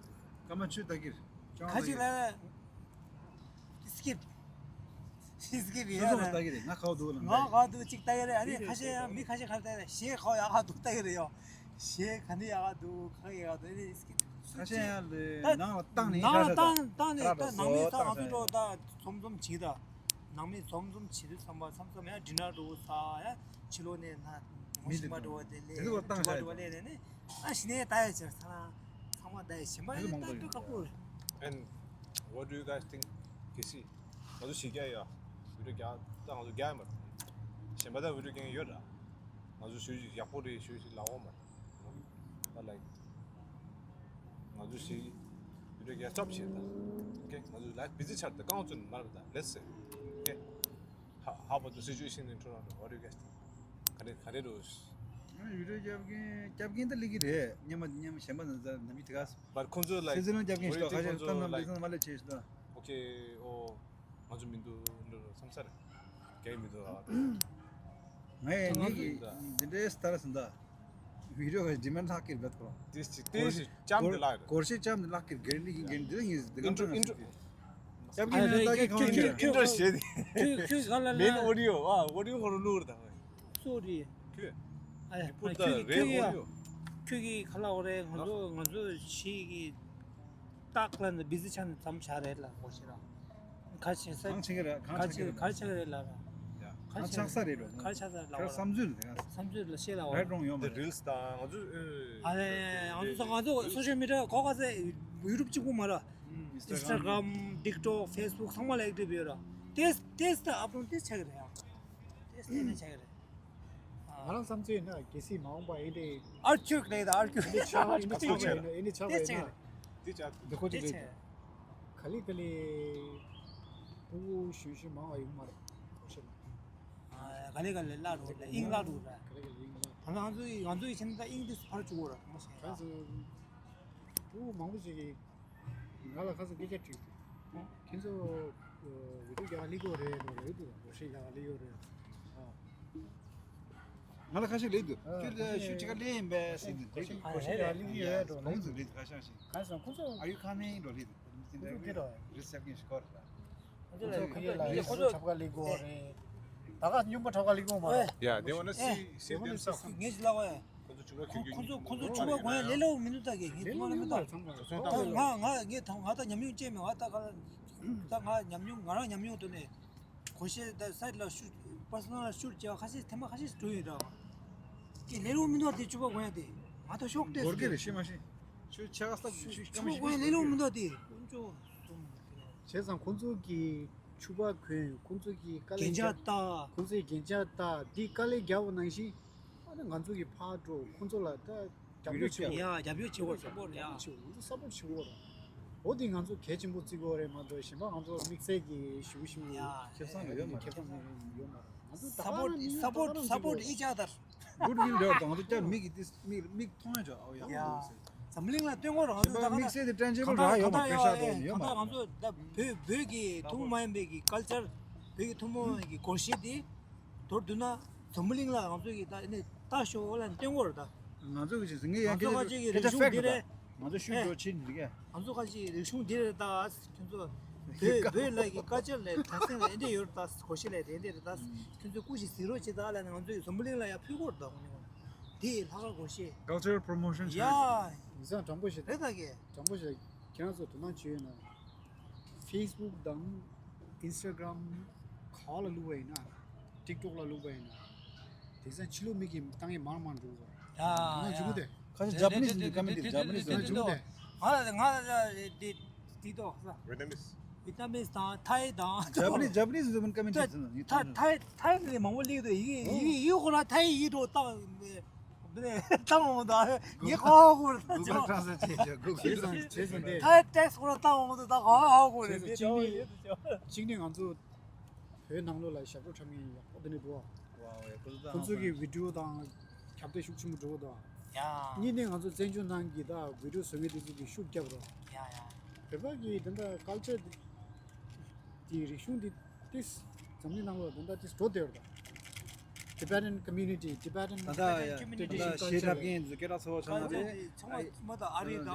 སྐར་མ་ཆུ་ལྟ་གིར། ཁ་ཅིག་ལ་skip skip ཡ་སོ་སོ་ལ་ལྟ་གི་རེད། ང་ཁ་བ་འདུག་ལ་ང་ཁ་བ་འདུག་གཅིག་ལྟ་གི་རེད། ཨ་ནི་ཁ་ཤས་ཡང་མི་ཁ་ཤས་ཁ་ལྟ་གི་རེད། གཞས་ཁ་བ་ཡག་ག་འདུག་ལྟ་གི་རེད་ཡོ། གཞས་ག་འདི་ཡག་ག་འདུག་ག་ཡག་ག་འདུག་ཨ་ནི་skip ཁ་ཤས་ཡང་ལས་ནང་ལ་བཏང་ནས་ནང་ལ་ཁ་ཤས་བཏང་བཏང་ནས་ད་ནང་མི་ད་ང་ཚོ་འགྲོ་ད་འཛོམས་འཛོམས་བྱེད་ད། ནང་མི་འཛོམས་འཛོམས་བྱེད་དུས་ཙམ་པ་མཚམས་མཚམས་ཡང་ཌི་ནར་འགྲོ་ས་ཡ་ཕྱི་ལོགས་ནས་ན་ངོ་ཤེས་པ་འགྲོ་བ་དེ་ལས་དེ་ཚོ་བཏང་ཤ་འགྲོ་བ་ལས་ནས་ནི་ཨ་ཞི་ནས་ད་ཡ་ཆེར་ཚ་ན། ཚང་མ་ད་གཞན་པ་ཡང་ལྟ་དུས་ཁག་པོ་རེད། And what do you guys think? གལ་སྲིད་ང་ཚོ་ཞིག་རྒྱག་ཡོད། བི་ཌིའོ་རྒྱག་ད་ང་ཚོ་རྒྱག་ཡོད་མ་རེད། གཞན་པ་ད་བི་ཌིའོ་རྒྱག་ཡོད་ར། ང་ཚོ་ཞུ་ཞིག་ཡག་པོ་རེད། ཞུ་ཞིག་ལ་འོང་མ་རེད། ད་ལའིག་ང་ཚོ་ཞིག་བི་ཌིའོ་རྒྱག་སྟོབ་བྱེད་ད། ཨོ་ཁེ། ང་ཚོ་ལའིབ་བི་ཛི་ཆགས་ད་རྐང་བཙུགས་མ་རེད་ད། Let's say. Okay. How, how about the situation in Toronto? What do you guys think? ག་རེ་ག་རེ་འགྲོ། ང་བི་ཌིའོ་རྒྱབ་མཁན་རྒྱབ་མཁན་ད་ལི་གི་རེད། སྙན་མ་སྙན་མ་གཞན་པ་ན་ཚ་ནམ་ཡི་དེ་ག But ཁོང་ཚོ་like སི་ཛི་ལོན་རྒྱབ་མཁན་ཞིག་ཁ་ཤས་ཐམ་ཐམ་ལི་ཚང་མ་ལས་ཆེ་ཞིག་ད། Okay. Oh. ང་ཚོ་མི་འདུག་འགྲོ་བསམ་ས་རེད། རྒྱ་ཡིག་མི་འདུག་ཨ། ངས་ངས་ཀྱི་འདི་འདྲའི་སི་ཊ་ཊ་སི་འདའ། བི་ཌིའོ་གི་ཌི་མན་ཌི་ལྷག་གིར་བེད་ཁོ། དེ་ཅི་དེ་ཅི་ལྕམ་དེ་ལགས་རེད། སྒོར་གཞས་ལྕམ་དེ་ལྷག་གིར་གེར་ལི་གི་གེར་འདི་ངས་འདི་ཨིན་ཊྲོ་ཨིན་ཊྲོ། སྐྱབས་ཀྱི་ནས་ད་གི་ཁོང་ཁྱོད་ཁྱོད་ཁྱོད་ཁྱོད་ག་ལ་ལ། མེན་ཨོ་ཌི་ཡོ་ཨ་ཨོ་ཌི་ཡོ་ཧོ་རུ་ལུར་ད། སོ་རི། ཁྱོད། ཨ་ཡ་ཁྱོད་ཀྱི་ཁྱོད་ཀྱི་ཁ་ལ་འོ་རེད། ང་ཚོ་ང་ཚོ་ཞིག་གི་རྟགས་ལ་ནི་བི་ཛི་ཆ་ནས་ཙམ་བྱ་རེད་ལ་གོ་ཤེས་ར། ག་ཆེ་ས་གང་ཆེ་གི་རེད། གང་ཆེ་གི་རེད། ག་ཆགས་རེད་ལ་ར། ཡ། ག་ཆགས་ས་རེད་རོ། ག་ཆགས་ས་རེད་ལ་བ་ར། བསམ་ཚུལ་རེད་ག་བསམ་ཚུལ་ལ་ཤེས་ལ་བ་ར། རེད་རོང་ཡོང་མ་རེད། རིལ་སི་དང་ང་ཚོ་ཨ་རེ་ང་ཚོ་ང་ཚོ་སོ་ཤལ་མི་ཌི་ཡ་གོ་ག་ཚེ་ཡུ་ཊུབ་གཅིག་པུ་མ་ར། ཨིན་སི་ཊ་གྷ་རམ། ཊིག་ཊོག་ཕེ་སི་བུག་ཚང་མ་ལ་ཨེག་ཊིབ་ཡོད་ར། ཏེས་ཏེས་ད་ཨབ་ལོཌ་ཏེས་ཆགས་ཀྱི་རེད་ཡ། ཏེས་ཏེས་ནས་ཆགས་ཀྱི་རེད། ང་རང་བསམ་ཚུལ་ཡིན་ན་གལ་སྲིད་མ་འོངས་པ་ཨེ་འདྲའི་ཨར་ཁྱུག་ནས་ད་ཨར་ཁྱུག་ཨེ་འདྲའི་ཆགས་ཨེ་འདྲའི་ཆགས་པ་ཡིན་ན་ཨེ་འདྲའི་ཆགས་པ་ཡིན་ན། འདི་ཆགས་འདི་ཁོ་ཅིག་རེད། ག་ལེ་ག་ལེ་ཕྲུ་གུ་གཞོན་གཞོན་མང་བ་ཡོང་མ་རེད་ཁོ་ཤེས་ན། ག་ལེ་ག་ལེ་བརླག་འགྲོ་རེད། དབྱིངས་བརླག་འགྲོ་རེད། ག་ལེ་ག་ལེ་དབྱིངས་བརླག་ད་ང་ཚོ་ཡི་ང་ཚོ་ཡི་ཕྱིན་ད་དབྱིངས་འདི་ཕར་བཅུག་གོ་ར་ང་ཤེས་ན། ཕྲུ་གུ་མང་པོ་ཞིག་གིས། ང་ལ་ཁ་སང་སྐད་ཆ་དྲིས་འདུག་ཁྱེད་ཚོ་བི་ཌིའོ་རྒྱག་སླེབས་ཀྱི་ཡོད་རེད་འགྲོ་ལབ་འདུག་སྒོར་གཞས་རྒྱག་སླེབས་ཀྱི་ཡོད་རེད། ང་ལ་ཁ་ཤས་སླེབས་འདུག་ཁྱོད་ལ་ཤུ་ཅི་ག་སླེབས་ཡིན་པས་ཟེར་འདུག་སྒོར་གཞས་རྒྱག་སླེབས་ཀྱི་ཡོད་འགྲོ་ལབ་འདུག་ཁ་ཤས་ཤིག་ཁ་སང་ཁོ་ཚོ། Are you coming? འགྲོ་ལབ་འདུག་ཁོ་ཚོ་འདི་འགྲོ་རེད་ཟེར་མཁན་ཞིག་གོ་རེད། ཁོ་ཚོ་ཁ་ཡོད་ལ་ཡོད་ཁོ་ཚོ་ཁྲབ་ཁ་སླེབས་ཀྱི་ཡོད་རེད། ད་ག་སྨྱོན་པ་ཁྲབ་ཁ་སླེབས་ཀྱི་ཡོད་མ་རེད། Yeah, they wanna see see themselves. ངས་ཅི་ལབ་པ་ཡ། ཁོ་ཚོ་ཕྱུ་པ་གྱོན་གྱོན་ཁོ་ཚོ་ཁོ་ཚོ་ཕྱུ་པ་གོན་ཡ་ལས་སླ་པོ་མི་འདུག་ད་གི་ངས་ལས་སླ་པོ་མི་འདུག་ད་ང་ང་ངས་ད་ང་ད་ཉམས་མྱོང་ཅན་མེད་ང་ད་ག་ད་ང་ཉམས་མྱོང་ང་རང་ཉམས་མྱོང་ཐོག་ནས་གོ་ཤེས་ད་སའིཊ་ལ་ཤུ་པར་སོ་ནལ་ལ་ཤུ་བྱས་པ་ཁ་ཤས་ཐེངས་མ་ཁ་ཤས་འགྲོ་ཡོད་ད་གི་ལས་སླ་པོ་མི་འདུག་དེ་ཕྱུ་པ་གོན་ཡ་དེ་ང་ད་ཤོག་དེ་སྒོར་གི་རེ་ཤི་མ་ཤི་ཤུ་ཆ་ག་ས་ཤུ་ཕྱུ་པ་གོན་ཡ་ལས་སླ་པོ་མི་འདུག་དེ་ཀུན་སྤྱོད་བྱས་ཙང་ཁོང་ཚོ་གི་ཕྱུ་པ་གོན་ཁོང་ཚོ་གི་དཀའ་ལས་རྒྱན་ཆ་རྒྱབ་ལྟ་ཁོང་ཚོའི་རྒྱན་ཆ་ལྟ་འདི་དཀའ་ལས་རྒྱབ་པ་ནང་བཞིན། ཨ་ནི་ང་ཚོ་གི་ཕར་འགྲོ་ཁོང་ཚོ་ལ་ད་རྒྱབ་སྐྱོར་བྱེད་དགོས། ཡ་རྒྱབ་སྐྱོར་བྱེད་དགོས་སུ་པོར་ཡ་བྱེད་དགོས་ང་ཚོ་སབ་པོར་བྱེད་དགོས་ར། འོ་དེ་ང་ཚོ་གལ་ཆེན་པོ་བརྩི་དགོས་རེད་མ་གཏོགས་གཞན་པ་ང་ཚོ་དམིགས་བསལ་གྱི་ཞུ་ཞུ་ཡ་ཁེ་བཟང་ཡོད་མ་རེད། ཁེ་བཟང་ཡོད་མ་རེད། ང་ཚོ་ད་སབ་པོར་སབ་པོར་སབ་པོར་ཨི་ཅག་དར། གུཌ་ཝིལ་རེད་བ། ང་ཚོ་ཀྱང་མིག་གིས་ཏིས་མིག་མིག་མཐོང་ཡ་ཅོ་ཨའོ་ཡག་པོ་འདུག་ཟེར། འཛམ་གླིང་ལ་སྟོན་གོ་ར་ང་ཚོ་ད་ག་ད་གང་ལྟར་གང་ལྟར་ཡ་ཡ་གང་ལྟར་ང་ཚོ་ད་བོད་བོད་ཀྱི་ཐུན་མོང་མ་ཡིན་པའི་གི་ཀལ་ཅར་བོད་ཀྱི་ཐུན་མོང་གི་སྒོར་གཞས་དེ། མདོར་བསྡུ་ན་འཛམ་བུ་གླིང་ལ་ང་ཚོ་གི་ད་ནི་ལྟ་ཞོག་ལ་སྟོན་གོ་ར་ད། ང་ཚོ་གི་ཅིག་ངས་ཡང་ང་ཚོ་ཁ་ཅིག་གི་རིག་གཞུང་འདི་རེད། ང་ཚོ་ཤུགས་འགྲོ་ཕྱིན་འདི་གས། ང་ཚོ་ཁ་ཅིག་རིག་གཞུང་འདི་རེད་ད། ཁྱོད་ཚོ་བོད་བོད་ལ་གི་ཀལ་ཅར་ལས་དད་སེམས་ལ་ཨེ་འདྲས་ཡོད་རེད་ད། གོ་ཤེས་ལས་དེ་འདྲས་རེད་ད། ཁྱོད་ཚོ་སྐུ་ཞིག་གཟིགས་རོགས་བྱེད་ད་ལ་ནི་ང་ཚོ་གི་འཛམ་བུ་གླིང་ལ་ཡ་ཕུལ་གོ་ར་ད། འོ་ནི་འོ་ནི་དེ་ལྷག་དཀར་གོ་ཤེས། Cultural promotion ཡ། ཡིན་ཙང་དྲང་པོ་ཞིག་རེད་ད་གས། དྲང་པོ་ཞིག་ཁྱེད་རང་ཚོ་དོ་སྣང་བྱོས་ན། Facebook དང་Instagram ག་པ་ལ་བླུགས་པ་ཡིན་ན། TikTok ལ་བླུགས་པ་ཡིན་ན། དེང་སང་ཕྱི་ལོགས་མི་གིས་བཏང་ཡས་མང་མང་འགྲོ་གི་རེད། ཡ་ཡ། ཁ་ཅིག་ཇ་པ་ནིས་གི་ཀོ་མེན་ཊི་ཇ་པ་ནིས་ང་ཚོ་འགྲོ་གི་རེད། ང་ལ་ང་ལ་དེ་དེ་ཏོག་ས། Vietnamese། ཝེ་ཏི་ནམ་མིས་དང་ཐའི་དང་། ཇ་པ་ནིས་ཇ་པ་ནིས་ཟེར་མིན་ཀོ་མེན་ཊི་ཐའི་ཟེར་ན་ཡིན་ཐའི་ཐའི་ཐའི་ནས་མང་པོ་སླེབས་འདུག་ཡི་གེ་ཡི་གེ་ཡི་གེ་ཁོ་ན་ཐའི་ཡི་འགྲོ་བཏང་། འདི་ནས་བཏང་འོང་ད་ངས་ཁ་ཁ་ཁོ་རེད་ད། Google Translate བྱས་བྱས་Google Translate བྱས་ད། ཐའི་ཊེག་སི་ཁོ་ན་བཏང་འོང་ད་ད་ཁ་ཁ་ཁོ་རེད། བྱས་ད་གཅིག་ནས་གཅིག་ནས་ང་ཚོ་བོད་ནང་ལོགས་ལ་ཞབས་བྲོ་འཁྲབ་མཁན་ཡག་པོ་དེ་འདྲ་འདུག་ཨ། ཁོང་ཚོ་གི་བི་ཌིའོ་དང་ཁྱབ་གདལ་ཤུགས་ཆེན་པོ་འགྲོ་གི་འདུག་ཨ། ཡ། གཉིས་ནས་ང་ཚོ་བཙན་བྱོལ་ནང་གི་ད་བི་ཌིའོ་བཟོ་མཁན་དེ་ཚོ་གི་ཤུགས་རྒྱབ་རོགས། ཡ་ཡ། བོད་པ་གི་དེ་འདྲ་ཀལ་ཅར་དེ་རིག་གཞུང་དེ་ཏིས་འཛམ་གླིང་ནང་ལོགས་ད་ལྟ་ཏིས་འགྲོ་བསྡད་ཡོད་རེད་ད། Tibetan community, Tibetan ད་ལྟ་ཡ་ད་ལྟ་ཤེས་རབ་མཁན་ཚོ་སྐད་གྲགས་ཚ་བོ་ཆགས་ན་རེད། ཚང་མ་ཚང་མ་ད་ཨ་རི་དང་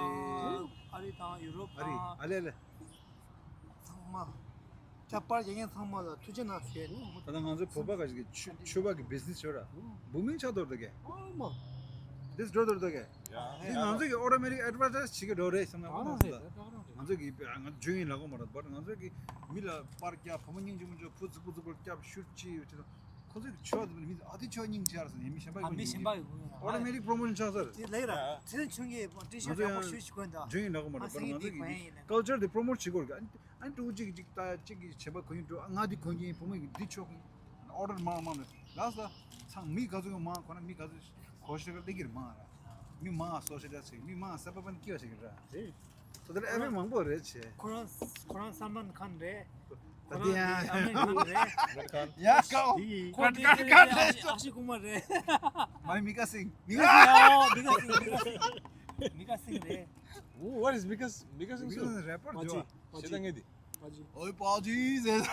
ཨ་རི་དང་ཡུ་རོབ་ཨ་རི་དང་ཨ་ལེ་ལེ། ཚང་མ་ལ་ཇ་པར་རྒྱག་མཁན་ཚང་མ་ལ་ཐུགས་རྗེ་གནང་ཞུ་ཡ་ནི་ད་ལྟ་ང་ཚོ་བོད་པ་ག་ཞིག་གི་ཕྱུ་ཕྱུ་པ་གི་བི་ཛི་ནེ་སི་ཡོད་ར། འོ། འབུམ་གླིང་ཆགས་འགྲོ་འདུག་གས། ཨོ་མ། འདི་འགྲོ་འདུག་གས། འདི་ང་ཚོ་གི་ཨོ་ཊོ་མེ་ཊིག་ཨེ་ཌི་ཝར་ཊའི་ཛི་བྱེད་ཀྱི་འགྲོ་རེད་བསམ་ན་ཨ་ཁོ་ན་ཚོ་རེད་ད། ད་ད་རང་རེད། ང་ཚོ་གི་ང་ཚོ་ཇུ་ཡིན་ལ་གོ་མ་རེད། བར་ང་ཚོ་གི་མི་ལ་པར་རྒྱག་བུ་མོ་སྙིང་རྗེ་མོ་ཚོ་བུ་ཙི་བུ་ཙི་པོ་རྒྱབ་ཤུར་ཅི་ཡོད་ཅི་དང་། ཁོ་ཚོས་ཆོས་དེ་མི་ཨ་དེ་ཆོས་སྙིང་རྗེ་རེད་ཟེར་ནས་མི་གཞན་པ་ཨ་མི་གཞན་པ་ཡི་ཨོ་ཊོ་མེ་ཊིག་པོ་རོ་མོ་ཤོན་ཆགས་ས་རེད། དེ་ལས་ར་ཚེ་རིང་ཆུང་གིས་ཏི་ཤར་ཊི་ཡག་པོ་ཞུ་ཞིག་གོན་དང་། ཇོན་ཡིན་ལགས་མ་རེད་པར་ང་ཚོ་གི་ཀལ་ཅར་དེ་པོ་རོ་མོཊ་བྱེད་དགོས་རེད། ཨ་ནི་ཕྲུ་གུ་གཅིག་གིས་གཅིག་ལྟ་གཅིག་གིས་བྱེད་པ་གོན་ཡིན་འགྲོ། ང་འདི་གོན་གྱི་ཡིན། བུ་མོ་གིས་འདི་ཆོག་གི་ཡིན། ཨོ་ཌར་མང་མང་ནས་ལགས་སོ། ཚང་མི་ག་ཚོད་ཀྱང་མང་ཁོ་ན་མི་ག་ཚོད་གོ་ཤེས་ཀྱི་ལེགས་ཀྱི་མང་ར། མི་མང་སོ་ཤི་ལ་ཞིག་མི་མང་ས་པ་པན་ཀི་བ་ཞིག་ར། དེ་ཚོ་དེར་ཨ་མི་མང་པོ་རེད་ཆེ། ཁོ་རང་ཁོ་རང་སལ་མན་ཁཱན་རེད། ད་ཁོ་དེ་རང་ཡང་ཨ་མེ་རི་ཁན་རེད། ཡ་ཀའོ། དེ་ཁོ་དེ་དེ་དེ་ཨ་ཤི་ཨ་ཤི་ཀུ་མར་རེད། མ་མི་ཀ་སིང་། མི་ཀ་སིང་ཨོ་མི་ཀ་སིང་མི་ཀ་སིང་མི་ཀ་སིང་རེད། Who- what is Mika Singh? Mika Singh མི་ཀ་སིང་རེ་པར་ཇོ། ཤེས་ད་ངེས་དེ། ཨོའི་པ་ཇི་ཟེར།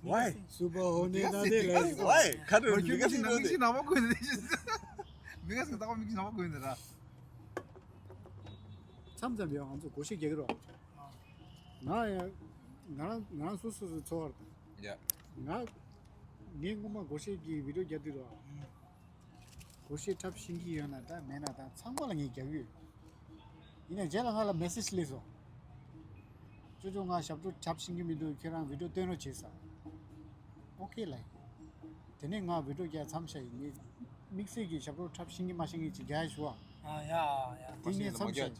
Why? སུ་པ་ཧོ་ནེ་ད་དེ་ལ། Why? ཁ་ཏོན་མི་ཀ་སིང་ན་མི་ཀ་སིང་ན་མ་གོ་ནི། མི་ཀ་སིང་ད་མི་ཀ་སིང་ན་མ་གོ་ནི་ར། མཚམས་མཚམས་ཡང་ང་ཚོ་གོ་ཤེས་རྒྱག་གི་རོགས། ང་ཡང་ང་རང་ང་རང་སོ་སོ་སོ་འཚོ་བར་དང་། ཡ། ང་ངས་སྔོན་མ་སྒོར་གཞས་ཀྱི་བི་ཌིའོ་རྒྱབ་དུས་རོགས། སྒོར་གཞས་འཁྲབ་ཤེས་ཀྱི་ཡོད་ན་ད་མེད་ན་ད་ཚང་མ་ལ་ངས་རྒྱབ་ཡོད། ཡིན་ནའི་རྗེས་ལ་ང་ལ་མེ་སེ་ཇི་སླེབས་སོང་། ཅོ་ཅོ་ང་ཞབས་བྲོ་འཁྲབ་ཤེས་ཀྱི་མི་འདུག་ཁྱེད་རང་བི་ཌིའོ་སྟོན་རོགས་བྱེད་ས། ཨོ་ཁེ་ལབ་ཡིན། དེ་ནས་ང་བི་ཌིའོ་རྒྱག་མཚམས་བཞག་ཡིན། ངས་དམིགས་བསལ་གྱི་ཞབས་བྲོ་འཁྲབ་ཤེས་ཀྱི་མ་ཤེས་ཀྱི་ཅིག་རྒྱག་ཡ་ཞུ་བ། ཨ་ཡ་ཡ། དེ་ངས་མཚམས་བཞག་ཡིན།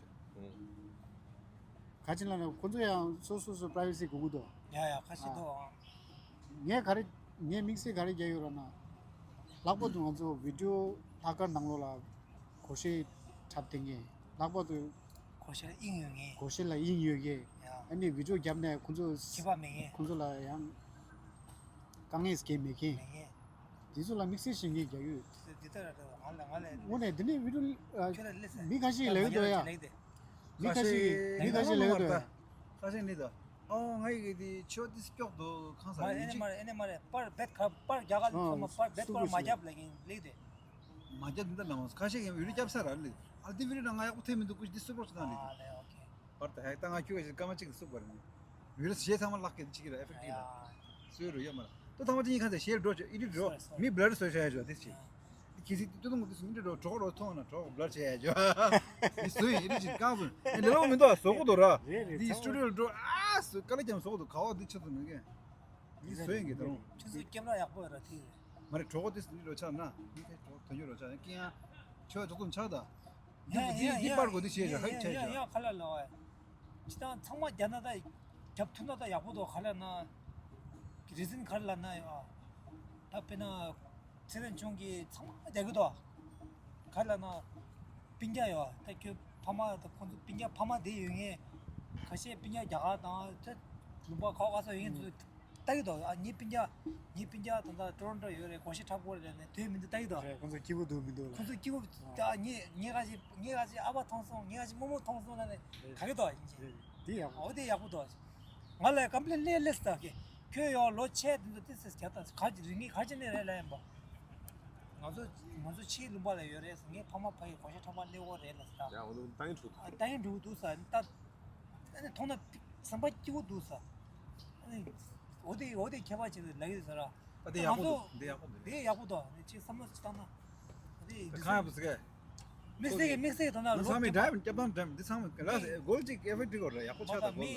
ག་ཅི་ལབ་ན་ཁོ་ཚོ་ཡང་སོ་སོ་སོ་པ་རའི་ཝེ་སི་དགོས་ཀྱི་འདུག་ཡ་ཡ་ཁ་ཤས་འདུག་ཨང་། ངས་ག་རེ་ངས་དམིགས་བསལ་ག་རེ་རྒྱག་ཡོད་ར་ན། ལྷག་པར་དུ་ང་ཚོ་བི་ཌིའོ་ལྷག་དཀར་ནང་ལོགས་ལ་སྒོར་གཞས་འཁྲབ་བསྡད་མཁན། ལྷག་པར་དུ་སྒོར་གཞས་ལ་དབྱིངས་ཡོད་མཁན། སྒོར་གཞས་ལ་དབྱིངས་ཡོད་མཁན། ཡ། ཨ་ནི་བི་ཌིའོ་བརྒྱབ་ནས་ཁོ་ཚོ་ཁྱད་པར་མེད་མཁན། ཁོ་ཚོ་ལ་ཡང་དཀའ་ངལ་སྐྱེལ་མེད་མཁན། མེད་མཁན། དེ་ཚོ་ལ་དམིགས་བསལ་བྱེད་མཁན་རྒྱག་ཡོད། དེ་ལྟར་ང་ལ་ང་ལ་དངོས་གནས་འདི་ནས་བི་ཌིའོ་ཁྱོད་ལ་སླེབས་མི་ཁ་ཤས་ལབ་ཡོད་ཡ། མི་ཁ་ཤས་མི་ཁ་ཤས་ལབ་ཡོད་ཡ། ཁ་ཤས་ནི་ད། ཨོ་ང་ཡི་གི་དེ་ཆོ་དེ་སྐྱོག་དོ་ཁང་ས་མ་ཡིན་ཨེ་ནི་ཅིག་མ་རེད་ཨེ་ནི་མ་རེད། པར་བེད་ཁ་པར་རྒྱག་ག་ཨ་ཁོ་མ་པར་བེད་པར་མ་རྒྱབ་ལ་ཡིན་ལེགས་དེ། མ་རྒྱབ་འདི་ལ་མ་ཁ་ཤས་ཀྱི་བི་ཌིའོ་རྒྱབ་ས་ར་ལེགས། ཨ་དེ་བི་ཌིའོ་ན་ང་ཡག་པོ་ཐེབས་མི་འདུག་ཀུ་ཤི་དེ་སུ་པོ་ཆུ་དང་ལེགས། ཨ་ལེ་ཨོ་ཁེ། པར་ད་ཧེག་ད་ང་ཁྱོད་ཀྱི་སྐར་མ་གཅིག་གི་སུ་པར་ནི། བི་ཌིའོ་གཞས་ཚང་མ་ལག་གི་ཆི་གི་ར་ཨེ་ཕེག་ཊི་ལ། སུའི་རུ་ཡོད་མ་ར། ཏོ་ཐང་མ་ཅི་ཡིན་ཁ་ཚེ་ཤེར་འགྲོ་ཆོ་ཨི་ཌིཊ་འགྲོ། སོ་རེ་སོ་རེ། མི་བྷ་ལར་སོ་ཤ་ཡ་ཆོ་དེ་ཆི། ཁྱི་སི་ཏུ་ཏུ་མུ་ཏུ་སུ་ཨི་ཌིཊ་འགྲོ་གྲོགས་རོ་ཐོང་ན་གྲོགས་བྷ་ལར་ཆེ་ཡ་ཆོ། ཨི་སུ་ཡིན་ཨི་ཌིཊ་ཆི་ཀང་སུ་ཨེ་ལེ་ལོ་མི་འདུག་ཨ་བཟོ་གོ་དོ་ར། རེད་རེད་དེ་ཚང་སི་ཊུ་ཌིའོ་འགྲོ་ཨ་སུ་ཀ་ལ་ཀྱང་བཟོ་གོ་དོ་ག་བ་དེ་ཆི་ཏུ་མི་གན། ཨི་སུ་ཡིན་གི་ད་རུང་། ཁྱོད་ཚོ་ཀེམ་ར་ཡག་པོ་ཡོད་ར་དེ། མ་རེད་གྲོགས་པོ་དེ་སུ་ཨི་ཌིཊ་འགྲོ་ཆགས་ན་མི་ཁ་གྲོགས་ཐོན་རྒྱུ་འགྲོ་ཆགས་ཡང་ཀི་ཡང་། ཁྱོད་ཚོ་ཏུ་ཆགས་ད། འདི་འདི་འདི་པར་གོ་འདི་བྱས་ཡ་ཧ་ཆ་ཡ། ཡ་ཁ་ལ་ལོ་ཨེ། ཅི་དང་ཚང་མ་རྒྱ་ནག་ད་རྒྱབ་ཐུབ་ན་ད་ཡག་པོ་འདུག་ག་ལ་ན། རི་ཟིན་ག་ལ་ན་ཡ། ད་དཔེར་ན་ཚེ་རིང་ཆུང་གི་ཚང་མ་རྒྱ་གི་འདུག་ག་ལ་ན། སྤུན་ཀྱག་ཡོད་ད་ཁྱོད་ཕ་མ་ད་ཁོང་ཚོ་སྤུན་ཀྱག་ཕ་མ་དེ་ཡོད་ངེས། ཁ་ཤས་སྤུན་ཀྱག་རྒྱ་གར་དང་ད་ལུང་པ་ག་བ་ག་ས་ཡོད་ངེས་ཚོ། ལྟ་གི་འདུག་ཨ་ངའི་སྤུན་ཀྱག་ངའི་སྤུན་ཀྱག་ད་ལྟ་ཊོ་རོན་ཊོ་ཡོད་རེད། གོ་ཤེས་འཁྲབ་དགོས་རེད་ནས་དོན་མི་འདུག་ལྟ་གི་འདུག་རེད། ཁོང་ཚོ་སྐྱིད་པོ་འདུག་མི་འདུག་ལ། ཁོང་ཚོ་སྐྱིད་པོ་ད་ངས་ངས་ག་ཅི་ངས་ག་ཅི་ཨ་ཕ་མཐོང་སོང་། ངས་ག་ཅི་རྨོ་མོ་མཐོང་སོང་ལ་ནས་ག་གི་འདུག་ཡིན་གྱི། རེད། དེ་ཡག་པོ། འོ་དེ་ཡག་པོ་འདུག་ང་ལ་ཀམ་པི་ལེན་སླེབས་སླེབས་ད་གི་ཁྱོད་ཡོང་ལོ་ཆེ་དེ་ཚོ་ཏི་སེ་རྒྱ་ད་ག་ཅི་རིག་ངེས་ག་ཅི་ནས་རེད་ལ་ཡིན་པ། ང་ཚོ་ང་ཚོ་ཕྱིའི་ལུང་པ་ལ་ཡོད་རེད་ཟེར། ངའི་ཕ་མ་ཕ་ཡི་གོ་ཤེས་འཁྲབ་པ་སླེབས་འོ་རེད་ལ་ཟེར། ཡ་འོ་དེ་ཏང་ཡིན་འགྲོ་འདུག་ཨ་ཏང་ཡིན་འགྲོ་འདུག་ས་ད། ཨ་ནི་མཐོང་ན་བསམ་པ་སྐྱིད་པོ་འདུག་ས། ཨ་ནི་འོ་དེ་འོ་དེ་ཁྱད་པར་ཆེ་ལ་ཡོད་ས་ར། ད་དེ་ཡག་པོ་ང་ཚོ་འདུག་དེ་ཡག་པོ་འདུག་དེ་ཡག་པོ་འདུག་ཨ་ནི་ཅིག་བསམ་བློ་ཅིག་བཏང་ན། ཨ་ནི་དེ་གང་ཡག་པོ་ཟེར་གས། དམིགས་བསལ་གྱི་དམིགས་བསལ་གྱི་དོན་དག་ང་ཚང་མས་འདྲ་ཡང་སྐྱབས་དང་འདྲ་འདི་ཚང་མས་ག་ལ་ཟེར་གོལ་ཅིག་ཨེ་ཕེག་ཊི་གོ་ར་ཡག་པོ་ཆགས་ད་གོལ་ལ། མི་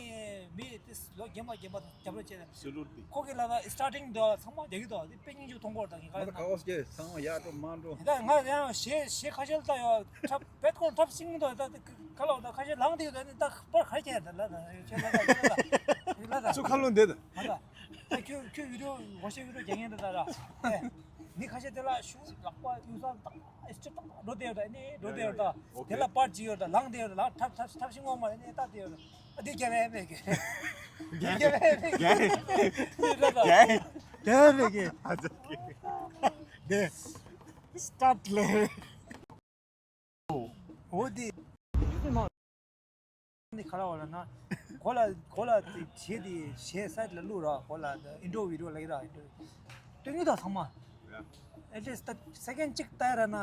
མི་དེ་ལོ་རྒན་པ་རྒན་པ་རྒྱབ་རོགས་བྱས་ནས། ཁོ་གི་ལ་ད་སི་ཊར་ཊིང་དུ་ཚང་མ་རྒྱག་གི་འདུག་དེ་དཔེ་སྙིང་རྗེ་མཐོང་གོ་ད་ངས་ག་ང་ལ་ད་ག་བ་སྐྱེ་ཚང་མ་ཡག་འགྲོ་མ་འགྲོ། ད་ང་ཡང་གཞས་གཞས་ཁ་ཤས་ལ་ད་ཡོད་འཁྲབ་བེད་ཁོང་འཁྲབ་ཤིང་འདུག་ད་ག་ལ་ད་ཁ་ཤས་ལངས་དེ་ཡོད་ད་ནི་ད་པར་ཁ་ཤས་ད་ལ་ད་ཁྱོད་ལ་ད་ལ་ད་ཚུ་ཁ་ལོ་འདེད་ད། ད་ཁྱོད་ཁྱོད་བི་ཌིའོ་ངོ་ཤེས་བི་ཌིའོ་རྒྱག་མཁན་འདི་ད་ར་ཨེ། མི་ཁ་ཤས་དེ་ལ་ཤུ་ལག་པ་གཡུག་ས་དང་ཨེ་སྤྱིར་བཏང་འགྲོ་བསྡད་ཡོད་ད་ཨེ་ནས་འགྲོ་བསྡད་ཡོད་ད། དེ་ལ་པར་ཅིག་ཡོད་ད་ལངས་བསྡད་ཡོད་ད་ལངས་འཁྲབ་འཁྲབ་འཁྲབ་ཤིང་འོང་མ་ཨེ་ནས་ལྟ་བསྡད་ཡོད་ད། ཨ་དེ་རྒྱབ་ཡ་མེད་གི། རྒྱབ་ཡ་མེད་གི། རྒྱབ་ཡ་མེད་གི། ཨ་ཙི་གི། དེ་སི་ཊར་ཊི་ལས། འོ་དེ། ནི་ཁ་ལ་བ་ལ་ན། གོ་ལ་གོ་ལ་དེ་བྱེད་དེ་གཞས་སའི་ཊི་ལ་བླུག་ར་གོ་ལ་ཨིན་ཊྲོ་བི་ཌིའོ་ལ་ཡི་ར་ཨིན་ཊྲོ། སྟོན་གི་ད་ཚང་མ། ཨེ་ལི་སི་ཊི་སེ་ཀེན་ཌི་གཅིག་ལྟ་ཡ་ར་ན་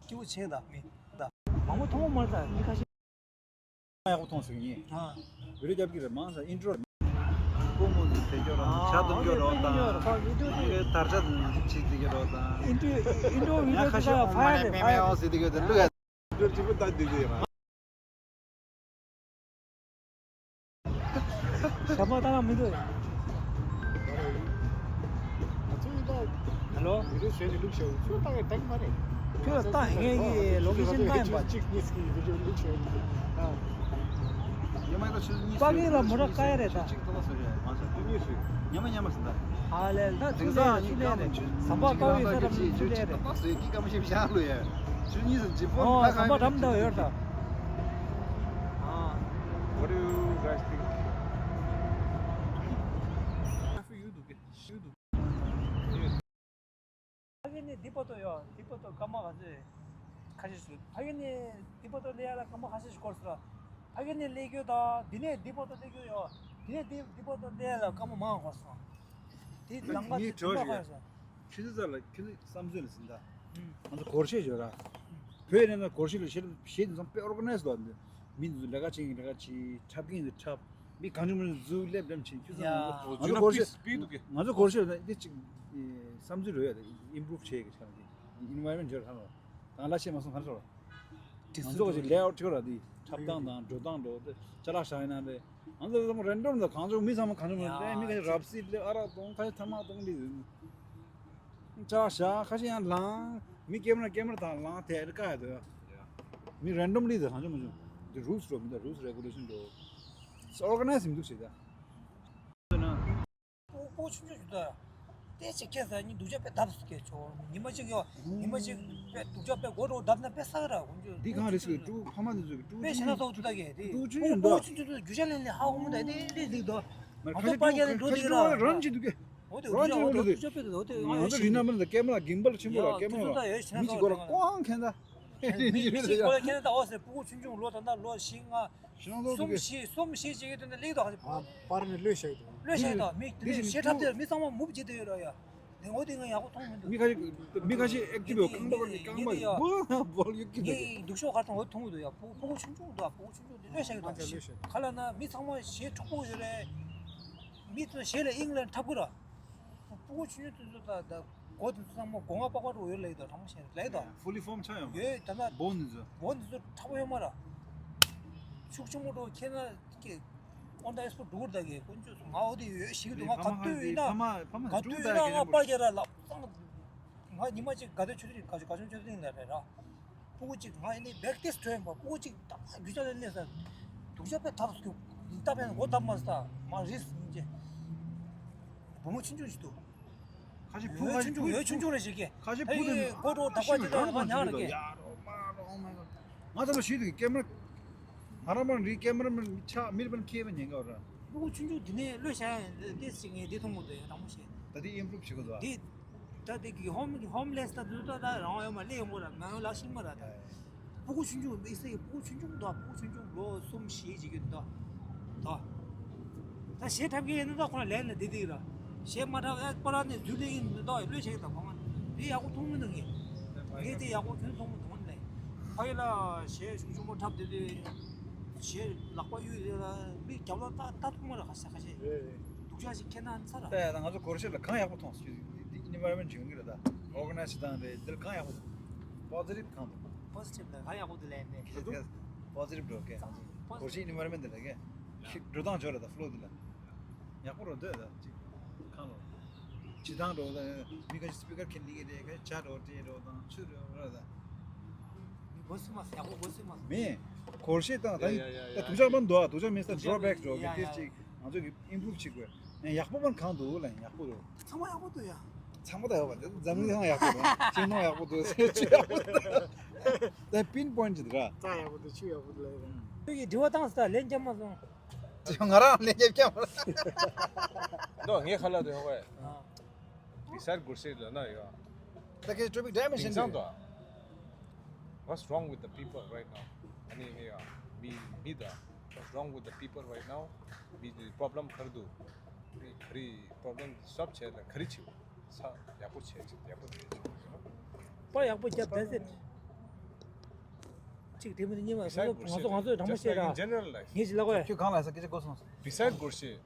སྐྱིད་པོ་བྱེད་ད་མི་ད། མང་པོ་མཐོང་བ་མ་རེད་ད་མི་ཁ་ཤས། ཡག་པོ་མཐོང་སོང་ངས། ཨ། བི་ཌིའོ་རྒྱབ་ཀྱི་རེད་མང་ས་ཨིན་ཊྲོ། ཀོ་མོ་འདི་དེ་སྐྱོ་རང་ཆ་དུ་སྐྱོ་རོགས་དང་། ཨིན་ཊྲོ་དེ་དར་ཆ་དུ་ཅི་དེ་སྐྱོ་རོགས་དང་། ཨིན་ཊྲོ་ཨིན་ཊྲོ་བི་ཌིའོ་ཡ་ཁ་དེ་ཤས་ད་ཕ་ཡ་དེ་ཕ་ཡ། ཨོ་སི་དེ་སྐྱོ་དེ་ལུག་ཡ། ཨིན་ཊྲོ་གཅིག་པུ་ལྟ་དེ་དེ་ཡ། ཞྭ་མོ་ལྟ་ག་མི་འདུག་ང་ཚོ་ཡིན་ད། ལོ། བི་ཌིའོ་བྱས་ནས་བླུགས་ཤོག་ཁྱོད་ལྟ་གི་ལྟ་གི་མ་རེད། ཁྱོད་ལ་ལྟ་ཧེ་གི་ལོ་ཀེ་ཤན་ལྟ་ཡིན་པ། གཅིག་གཉིས་ཀྱི་བི་ཌིའོ་བླུགས་ཤོག་ཨ། ཉི་མ་ལ་ཆུ་གཉིས་པ་གི་ལ་མོ་ར་ཀ་ཡ་རེད་ད། གཅིག་ཏག་ཏག་བཟོ་ཡ་མ་ཟ་ཁྱོད་གཉིས་བཟོས། ཉི་མ་ཉི་མ་ཟིན་ད། ཧ་ལས་ད་ཆུ་ལས་ཆུ་ལས་རེད། ཟམ་པ་ཀ་བའི་ས་ར་ཆུ་ལས་རེད། ཏག་ཏག་བཟོས་ཀྱི་ཀ་མ་ཤེས་བཞག་ལོ་ཡ། ཆུ་གཉིས་ཟིན་ཇི་ཕོན་ཨོ་ལ་ཟམ་པ་ཁ་འགྲམ་ད་ཡོད་ད། ཨ། What do you guys think? ཕ་གི་ནས་འདི་བར་དུ་ཡོད། འདི་བར་དུ་སྐར་མ་ག་ཚོད་ཁ་ཤས་ཤིག་ཕ་གི་ནས་འདི་བར་དུ་སླེབས་ཡ་ལ་སྐར་མ་ཁ་ཤས་ཤིག་འགོར་སོང་། ཕ་གི་ནས་སླེབས་རྒྱུ་དང་འདི་ནས་འདི་བར་དུ་སླེབས་རྒྱུ་ཡོད། འདི་ནས་འདི་འདི་བར་དུ་སླེབས་ཡ་ལ་སྐར་མ་མང་འགོར་སོང་། དེ་ལམ་ཁ་ངའི་དེ་དྲི་བ་ཐུག་ཞིག་ཡོད། ཁྱེད་ཚོ་ལ་ཁྱེད་ཚོའི་བསམ་ཚུལ་ལ་ཟིན་ད། ང་ཚོ་སྒོར་གཞས་ཡོད་ར། བོད་ནས་ན་སྒོར་གཞས་ལ་གཞས་གཞས་དེ་ཚོ་དཔེ་ཨོར་ག་ནའི་ཛི་འདུག་མི་འདི་ཚོ་ལས་ཀ་བྱེད་མཁན་ལས་ཀ་བྱེད། འཁྲབ་མཁན་ཚོ་འཁྲབ། མི་གང་བྱུང་མང་བྱུང་འཛུལ་སླེབས་སླེབས་བྱེད། ཁྱོད་ཚོ་ཡ། ང་ཚོ་སྒོར་གཞས། ང་ཚོ་སྒོར་གཞས་ལ་འདི་གཅིག་བསམ་ཚུལ་རོལ་ཡ་ཨིམ་པུ་རུབ་བྱེད་ཀྱི་ཆ་ལ་འདི་ཨིན་ཝའི་རོན་མེན་ཊི་འཇོར་ཧ་ལོ། དང་ལ་ཤེས་མ་སོང་ག་རེ་ཟེར་བ། ང་ཚོ་ག་ཅིག་ལེ་ཨའུ་ཊི་ཁྱོད་ར་འདི་འཁྲབ་སྟངས་དང་འགྲོ་སྟངས་འགྲོ་དེ་ཅ་ལག་བཞག་ཡིན་ན་རེད། ང་ཚོ་ཚང་མ་རེན་ཌོམ་དང་གང་བྱུང་མི་ཚང་མ་གང་བྱུང་མི་ཡ། མི་ཁ་ཤས་རབ་སིལ་སླེབས། ཨ་རག་གཏོང་། ཁ་ཤས་ཐ་མག་གཏོང་འདི་ཡིན། ཅ་ལག་བཞག་ཁ་ཤས་ཡང་ལངས། མི་ཀེ་མ་ར་ཀེ་མ་ར་དང་ལངས་དེ་རེ་ཀ་ཡ་དོ། མི་རེན་ཌོམ་ལི་དེ་གང་བྱུང་མ་བྱུང་། འདི་རུལ་སི་འགྲོ་མི་འདུག་རུལ་སི་རེ་གུ་ལེ་ཤན་འགྲོ། ཨོར་ག་ནའི་ཛི་མི་འདུག་ཞེས་ད། སྤུ་སྤུ་གུ་ཆུང་ཆུང་ཞིག་འདུག་དེ་ཅིག་ཁྱེད་ཚ་ནི་སྡུག་ཅག་དཔེ་བརྡབ་སུ་སྐད་ཆོག་ཉི་མ་གཅིག་ཡོད། ཉི་མ་གཅིག་དཔེ་སྡུག་ཅག་དཔེ་མགོ་རོ་བརྡབ་ན་དཔེ་ས་ར་ཁོང་ཚོས། འདི་གང་རེད་ཟེར། ཕྲུ་གུ་ཕ་མ་འདི་ཚོས་ཕྲུ་གུ་དཔེ་ཆུང་ཞེ་ན་ཚོགས་འདུག་ད་གས་དེ་ཕྲུ་གུ་ཆུང་ཆུང་འདུག་སྤུ་གུ་ཆུང་ཆུང་དུ་རྒྱུ་ཆ་ལེན་ལེ་ཧ་གོ་མི་འདུག་དེ་དེ་འདུག་ང་ཚོ་པར་རྒྱག་ནས་འགྲོ་དེ་ར་རང་གཅིག་འདུག་གས། འོ་དེ་རང་གཅིག་འོ་དེ་སྡུག་ཅག་དཔེ་འདུག་འོ་དེ་ང་ཚོ་རི་ན་མི་ལ་ཀེ་མ་ར་གིམ་བལ་ཆེན་པོ་ར་ཀེ་མ་ར་མི་གཅིག་གོ་ར་ཀོང་ཁེན་ད། མི་གཅིག་གོ་ར་ཁེན་ད། འོ་ཟེར་སྤུ་གུ་ཆུང་ཆུང་ལོ་ད་ལྟ་ལོ་བཞི་ལྔ། ཤི་ནང་ཚོགས་གསུམ་བཞི་གསུམ་བཞི་བྱེད་ཀྱི་དོན་དུ་ལེགས་དོ། ཨ་པར་ནས་གློད་བཞག་གི་འདུག་གློད་བཞག་གི་འདུག་མི་དེ་ནས་ཞེ་ཁྲབ་དེ་མི་ཚང་མ་མུབ་བྱེད་དུ་ཡོད་ར་ཡ། དེ་ངོ་དེ་ང་ཡག་པོ་མཐོང་མི་འདུག་མི་ཁ་ཤས་མི་ཁ་ཤས་ཨེག་ཊིབ་ཡོད། ཁང་པ་ཁང་པ་ཡོད་པོ་བོལ་ཡོད་ཀྱི་འདུག་ངས་སྡུག་ཤོག་གར་མཐོང་འོ་མཐོང་གི་འདུག་ཡ། སྤུ་སྤུ་གུ་ཆུང་ཆུང་འདུག་སྤུ་གུ་ཆུང་ཆུང་དེ་གློད་བཞག་གི་འདུག་ག་ལ་ན་མི་ཚང་མ་ཞེ་འཁྲུག་པོ་ཡོད་རེད། མི་ཚོ་ཞེ་ལ་ཨིང་ལན་འཁྲབ་གི་ར། སྤུ་གུ་ཆུང་ཆུང་དེ་ཚོ་ད་ད་མགོ་དེ་ཚོ་ཚང་མ་སྒོ་ང་པག་པག་འགྲོ་ཡོད་ལེགས་དང་དྲང་མོ་བཤད་ལེགས་དང་། ཧྥུ་ལི་ཧྥོམ་ཆགས་ཡོང་། ཡོད་ད་ན་བོན་དེ་ཚོ། བོན་དེ་ཚོ་ཁྲག་པོ་ཡོད་མ་ར། ཤུགས་ཆེན་པོ་འགྲོ་ཁྱེད་ན་ཀྱེ་ཨོན་ད་ཨེ་སི་པོ་འགྲོ་གི་ད་གི་དཀོན་མཆོག་གསུམ་ང་འོ་དེ་ཡོད་ཤིག་འདུག་ང་ག་དུས་ཡིན་ན་ག་དུས་ཡིན་ན་ང་པ་རྒྱ་ར་ལབ་ཚང་། ང་ཉི་མ་གཅིག་དགའ་ལྡན་ཆོས་སྡེ་ག་ཆོས་ག་ཆོས་ཆོས་སྡེ་ལ་རེད་ར། སྤུ་གུ་གཅིག་ང་ཨེ་ནི་བེག་ཏེ་སི་ཊོན་པ་སྤུ་གུ་གཅིག་ད་རྒྱུ་ཆ་ལེན་ལེན་ས། སྡུག་ཅག་པས་ཐབས་སུ་ད་པས་མགོ་བཏབ་མ་ས་མ་རིས་མི་འཇེ། བུ་མོ་ཆུང་ཆུང་ཞིག་འདུག་ཁ་ཤས་བུ་ཡོད་ཆུང་ཆུང་ཡོད་ཆུང་ཆུང་རེ་ཞིག་གི་ཁ་ཤས་བུ་དེ་མགོ་གྲོགས་ད་པ་ཅི་ད་ང་ཉག་རེ་གི། ཡ་རོ་མ་རོ། Oh my god། ང་ཚོ་ལ་ཞུས་འདུག་ཀེ་མ་ར། ང་རང་མ་རེད། ཀེ་མ་ར་མན་ཆགས་མི་རེ་པན་ཁེ་བ་ཉན་ག་ར། སྤུ་གུ་ཆུང་ཆུང་འདི་ནས་གློད་བྱ་ཡ་ལྟས་ཅིག་ངས་འདི་མཐོང་གི་འདུག་ཡ་དྲང་མོ་བཤད། ད་འདི་ཨིམ་པུ་རུབ་བྱེད་དགོས་འདུག་འདི་ད་འདི་གི་ཧོམ་གི་ཧོམ་ལེ་སི་ད་འདི་ད་ད་རང་ཡོད་མ་ལེ་ཡོང་གོ་ར་མ་ཡོང་ལག་ཤིང་མ་ར་ད། སྤུ་གུ་ཆུང་ཆུང་དམིགས་བསལ་གྱི་སྤུ་གུ་ཆུང་ཆུང་དང་སྤུ་གུ་ཆུང་ཆུང་ལོ་གསུམ་བཞི་ཅིག་གི་འདུག་ད། ད་གཞས་འཁྲབ་མཁན་ཡིན་ན་ད་ཁོ་ན་ལས་ན་བདེ་བདེ་ར། གཞས་མ་འཁྲབ་ཨ་པ་ར་ནས་འཛུལ་ལེ་ཡིན་འདུག་ད་གློད་བྱེད་ཀྱི་ད་གོང་མ་འདི་ཡག་པོ་མཐོང་མི་འདུག་ངས། ངས་དེ་ཡག་པོ་ཁྱོད་མཐོང་མི་འདུག་ནས། ཕ་ཡི་ལ་གཞས་ཆུང་ཆུང་པོ་འཁྲབ་བསྡད་དུས། གཞས་ལག་པ་གཡུག་དེ་ལ་མི་རྒྱབ་ལ་ལྟ་ལྟ་ཐུབ་མ་རེད་ཁ་ཤས་ཁ་ཤས། རེད་རེད། སྡུག་ཅག་ཞིག་ཁྱེད་ན་ཚ་ར། ལྟ་ཡ་ད་ང་ཚོ་སྒོར་གཞས་ལ་གང་ཡག་པོ་མཐོང་སོང་། འདི་འདི་ཨེན་ཝའི་རོན་མེན་ཊི་བྱེད་ཡོང་གི་རེད་ད། ཨོར་ག་ནའི་ཛི་བྱེད་སྟངས་རེད། འདི་ལ་གང་ཡག་པོ་འདུག་པོ་ཟི་ཊིབ་གང་འདུག་པོ་ཟི་ཊིབ་ལ་གང་ཡག་པོ་འདུག་ལབ་ནས་ཁྱེད་ཚོ་པོ་ཟི་ཊིབ་འགྲོ་གི། སྒོར་གཞས་ཨེན་ཝའི་རོན་མེན་ཊི་འདི་ལ་གི་འགྲོ་སྟངས་འབྱོར་རེད་ད་ཕ་ལོ་འདི་ལ། ཡག་པོ་རོ་འདོད་ད་ཅིག་ཁང་ལོ། བྱེད་སྟངས་འགྲོ་ད་མི་ཁ་ཤས་སི་པི་ཀར་ཁྱེར་ནི་གི་རེད། ཁ་ཤས་ཇ་འགྲོ་ཏྲེ་འགྲོ་དང་ཆུ་འགྲོ་ར་ད། མི་སྒོ་སུ་མ་ཡག་པོ་སྒོ་སུ་མ། མེད། སྒོར་གཞས་བཏང་ད་ཡ་ཡ་ཡ་ཡ་ད་དུག་ཅག་མ་འདུག་ཨ། དུག་ཅག་མེད་ས་ཡ་ཡ་ཌོ་བེག་འགྲོ་གི་ཡ་ཏིས་ཡ་ཅིག་ང་ཚོ་གི་ཨིམ་པུ་རུབ་བྱེད་དགོས། ཡག་པོ་མ་གང་འདུག་ལ་ཡག་པོ་འདུག་ཚང་མ་ཡག་པོ་འདུག་ཡ། ཚང་མ་ད་ཡོད་པ་འཛམ་གླིང་ཚང་མ་ཡག་པོ་འདུག་ཅིང་ནོ་ཡག་པོ་འདུག་ཆུ་ཡག་པོ་འདུག་ད་པིན་པོའིན་ཊི་འདུག་ར། རྩྭ་ཡག་པོ་འདུག་ཆུ་ཡག་པོ་འདུག་ལ་ཡོད། ཁྱོད་ཀྱིས་དྲི་བ་བཏང་ས་ལན་རྒྱབ་མ་སོང་། ང་རང་ལན་རྒྱབ་ཀྱང་མ་རེད། འདུག་ངའི་ཁ་ལག་དུ་ཡོང་བས། Beside སྒོར་གཞས་ལ་ན་ཡོད། ད་གའི་ཊོ་པིག་ཌའི་མེན་ཤན་དེང་སང་དུ། What's wrong with the people right now? ཨ་ནི་ངས་ཡ་མི་མི་དང་What's wrong with the people right now? མི་དེ་པྲོབ་ལེམ་ག་རེ་འདུག་མི་ག་རེ་པྲོབ་ལེམ་སོལབ་བྱས་ལ་ག་རེ་བྱེད། ས་ཡག་པོ་བྱས་ཅིག་ཡག་པོ་བྱས་ཅིག་ཟེར་ན། པ་ཡག་པོ་རྒྱབ་that's it། གཅིག་དེ་མི་དེ་གཉིས་མ་སོང་ཚོ་ང་ཚོ་དྲང་མོ་བཤད་ར། ངས་ཅི་ལ་གོ་ཡ། ཁྱོད་གང་ལ་ས་སྐད་ཆ་གོ་སོང་། Beside སྒོར་གཞས།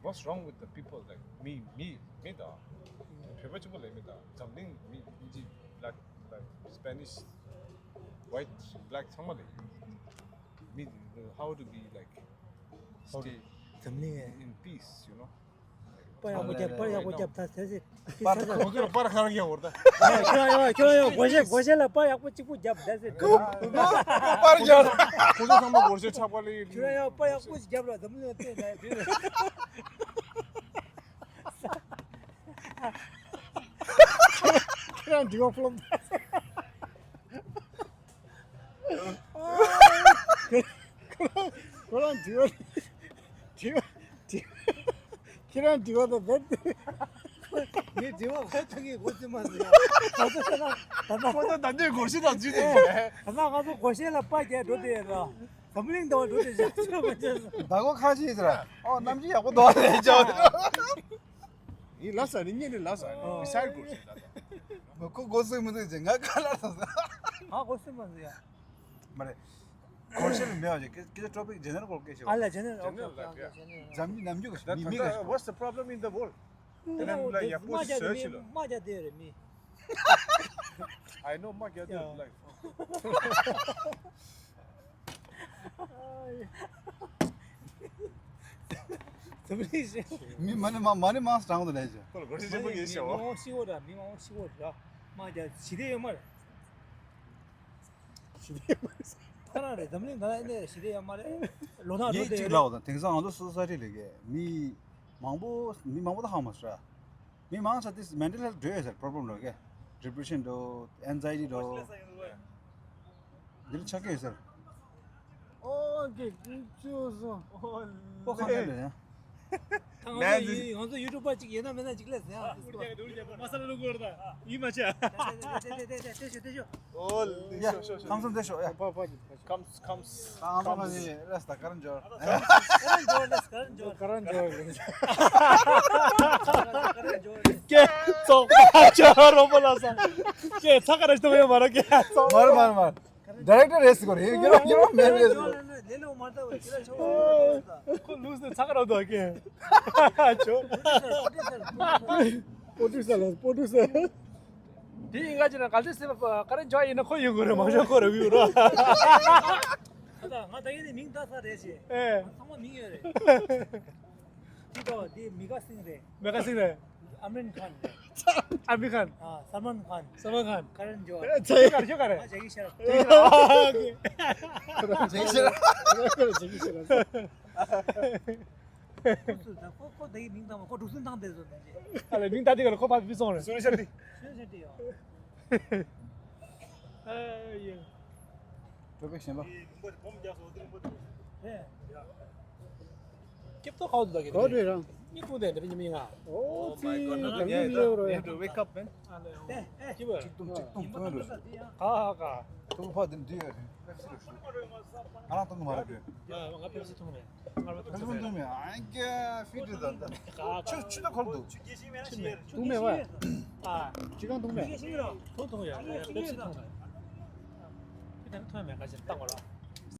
What's wrong with the people? Like མི་མི་མི་དང་བོད་པ་གཅིག་པོ་ལས་མི་དང་འཛམ་གླིང་མི་ཨིན་ཇི་black like Spanish white black ཚང་མ་ལས་མི་how to be like stay འཛམ་གླིང་ཨེ། In peace, you know. པར་ཡག་པོ་རྒྱབ། པར་ཡག་པོ་རྒྱབ་ད་ཟེར་ཟེར། ཁོང་ཚོར་པར་གང་རྒྱག་འོར་ད། ཁྱོད་ཡང་ཡང་ཁྱོད་ཡང་སྒོར་གཞས་སྒོར་གཞས་ལ་པར་ཡག་པོ་གཅིག་པུ་རྒྱབ་ད་ཟེར། པར་རྒྱག་ཁོང་ཚོ་ཚང་མ་སྒོར་གཞས་ཆག་པ་ལས། ཁྱོད་ཡང་ཡང་པར་ཡག་པོ་ཞིག་རྒྱབ་ར་འཛམ་གླིང་ལ་སྟོན་ད་ཡ། ཁྱོད་རང་འདི་བ་ཕློམ་ད། ཁོ་རང་དྲི་བ་དྲི་བ་དྲི་བ་ཁྱེད་རང་དྲི་བ་དང་རྦད་དེ། ངས་དྲི་བ་ཁ་ཐུག་གི་གོ་ཚོད་མ་ཟིན་ཡ། ད་ལྟ་ད་ལྟ་ད་ལྟ་ཁོ་ཚོ་ད་འདོད་གོ་ཤེས་དང་ཇུས་དེ་ད་ལྟ་ང་ཚོ་གོ་ཤེས་ལ་པ་རྒྱག་འགྲོ་དེ་ཡ། འཛམ་གླིང་འདྲ་བ་འགྲོ་དེ་བཞག་ཆོག་མ་ཆོག་ད་གོ་ཁ་ཤས་ཟེར། ཨོ་གནམ་གཤིས་ཡག་པོ་འདུག་ལས་ཅོ། ཡིན་ལ་ས་ནི་ཉེ་ནི་ལ་ས་ནི་སའི་གོ་ཤེས་ད་ད། ཁོ་གོ་ཚོད་མི་འདུག་ཅེས་ང་ཁ་ལ་ས་ས། ང་གོ་ཤེས་མ་ཟིན་ཡ། མ་རེད། ཁོར་ཤེས་མེད་པ་ཅིག་སྐད་ཆ་ཊོ་པིག་ཇེ་ནེ་རལ་སྐོར་སྐད་ཆ། ཨ་ལ་ཇེ་ནེ་རལ། ཇེ་ནེ་རལ་ལ་ཡ། འཛམ་གླིང་ནམ་རྒྱུན་གྱི་མི་མི་ག་ཤེས། What's the problem in the world? དེ་ནས་ལ་ཡག་པོ་ཞིག་བཟོས་ཕྱི་ལ། དམག་རྒྱག་དེ་རེད་མི། I know དམག་རྒྱག་དེ་རེད་ལ། འཛམ་གླིང་ཞེས། མི་མ་ནི་མ་མ་ནི་མང་སུ་གྲངས་དུ་ལས་ཅི། ཁོ་ལ་གོ་ཤེས་ཆེན་པོ་ངེས་ཤེས་འོ། མི་མང་ཤི་བོ་ར་མི་མང་ཤི་བོ་ར། དམག་རྒྱག་ཞི་བདེ་ཡོད་མ་རེད། ཞི་བདེ་ཡོད་མ་རེད། ཁོ་རང་རེད། འཛམ་གླིང་ནང་ལ་ནས་ཞི་བདེ་ཡོད་མ་རེད། ལོ་ན་ལོ་ངས་དེ་གཅིག་ལབ་དང་དེང་སང་ང་ཚོ་སོ་སའི་ཊི་ལ་གི་མི་མང་པོ་མི་མང་པོ་ད་ཧང་མ་སྲ། མི་མང་ཆ་དེ་མེན་ཊལ་ཧེལ་ཐི་འགྲོ་ཡོད་ཟེར། པོ་རོ་བྷི་ལེམ་འགྲོ་གི། ཌི་པི་རེ་ཤན་འགྲོ། ཨེན་ཛའི་ཊི་འགྲོ། འདིར་ཆགས་ཀྱི་ཡོད་ཟེར། ཨོ་ཀེ་ཅོ་སོ། ཨོ་ཁ་ནས་རེད། ད་ང་ཚོ་ཡུ་ང་ཚོ་ཡུ་ཊུབ་པ་ཅིག་ཡིན་ན་མིན་ན་ཅིག་ལས་ཟེར་ཡང་། མ་ས་ལ་ལུག་གོར་ད་ཡིད་མ་ཆེས། ཨོ་ལི་ཤོ་ཤོ་ཤོ། ཁམས་སངས་བསྡད་ཤོག་ཡ། ཁམས་སངས་བསྡད་ཤོག་ཡ། ཁམས་ཁམས། ད་ང་ཚོ་ཁ་ཅིག་ལས་ད་ཀ་རན་ཇོར། ཀ་རན་ཇོར་ལས་ཀ་རན་ཇོར། ཀ་རན་ཇོར་ལས། ཀ་རན་ཇོར་ལས། ཀེ་ཙོག་པ་ཅོ་རོ་པོ་ལ་ས། ཀེ་ཚ་ཀ་ར་ཤི་ཏོ་ཡོད་མ་ར་ཀེ་ཙོག་མར་མར་མར། ཌི་རེག་ཊར་རེད་ཟེར་གོ་རེད། ཡོད་ཡོད་མེད་རེད་ཟེར་གོ། ཁོ་ལུས་ནས་ཚ་ཀ་ར་འདུག་ཀེ། ཅོ། པོ་ཏུ་སར་ལ་པོ་ཏུ་སར། དེ་ཡིན་ག་ཅེ་ན་གལ་ཏེ་སེམས་པ་ཀ་རན་ཇོར་ཡིན་ན་ཁོ་ཡིན་དགོས་རེད། མང་ཤོས་ཁོ་རེད་ཡོད་ར། ད་ང་ད་ཡིན་ནི་མིང་ད་ས་རེད་ཅེ། ཨེ། ཚང་མ་མིང་ཡོད་རེད། དེ་ད་དེ་མི་ག་སིང་རེད། མི་ག་སིང་རེད། ཨ་མིན་ཁཱན་རེད། ཨ་མིན་ཁཱན། ཨ་སལ་མན་ཁཱན། སལ་མན་ཁཱན། ཀ་རན་ཇོར། ཁྱོད་ག་རེ་ཁྱོད་ག་རེ། ང་ཇེ་ཀི་ཤན། ཨོ་ཁེ། ཇེ་ཀི་ཤན། ཇེ་ཀི་ཤན། ཁོ་ཚོ་ད་ཁོ་ཁོ་ད་ཡི་མིང་དང་མ་ཁོ་འགྲོ་སོང་བཏང་དེ་བཟོ་ནས། ཨ་ལས་མིང་ད་དེ་ག་ལ་ཁོ་ཕ་བི་སོང་རེད། སུ་རེད་ཤར་ཏི། སུ་རེད་ཤར་ཏི་ཡོ། ཨ་ཡེ། ཊོ་པིག་གཞན་པ། ཧེ། སྐྱིད་ཏོ་ཁའོ་དུ་ད་གི་གོ་དུས་རང་། གཉིད་ཁུག་དེ་འདྲ་ཉི་མ་ཡིན་ང་། ཨོ་ཙི་ག་མི་ལེའུ་རོ་ཡ། You have to wake up, man. ཨ་ལས་ཨོ། ཅི་བ། ཅིག་ཏུང་ཅིག་ཏུང་ཏུང་རུ། ཧ་ཧ་ག། ཏུང་ཕ་དེ་འདི་ཡོད་རེད། ང་རང་ཏུང་མ་རེད། ང་ང་ཕེབ་སི་ཏུང་རེད། ང་རོ་ཏུང་ཕེབ་སི་ཏུང་མེད། ཨང་ཀྱ་ཕི་ཏི་ད་ད། ཆུ་ཆུ་ད་ཁོར་འདུག་ཏུང་མེད་བ། ཅི་གང་ཏུང་མེད། ཁོ་ཏུང་ཡ་ཕེབ་སི་ཏུང་རེད། ཁྱོད་དེ་ནི་ཐོན་མེད་ག་ཅིག་བཏང་བ་ར།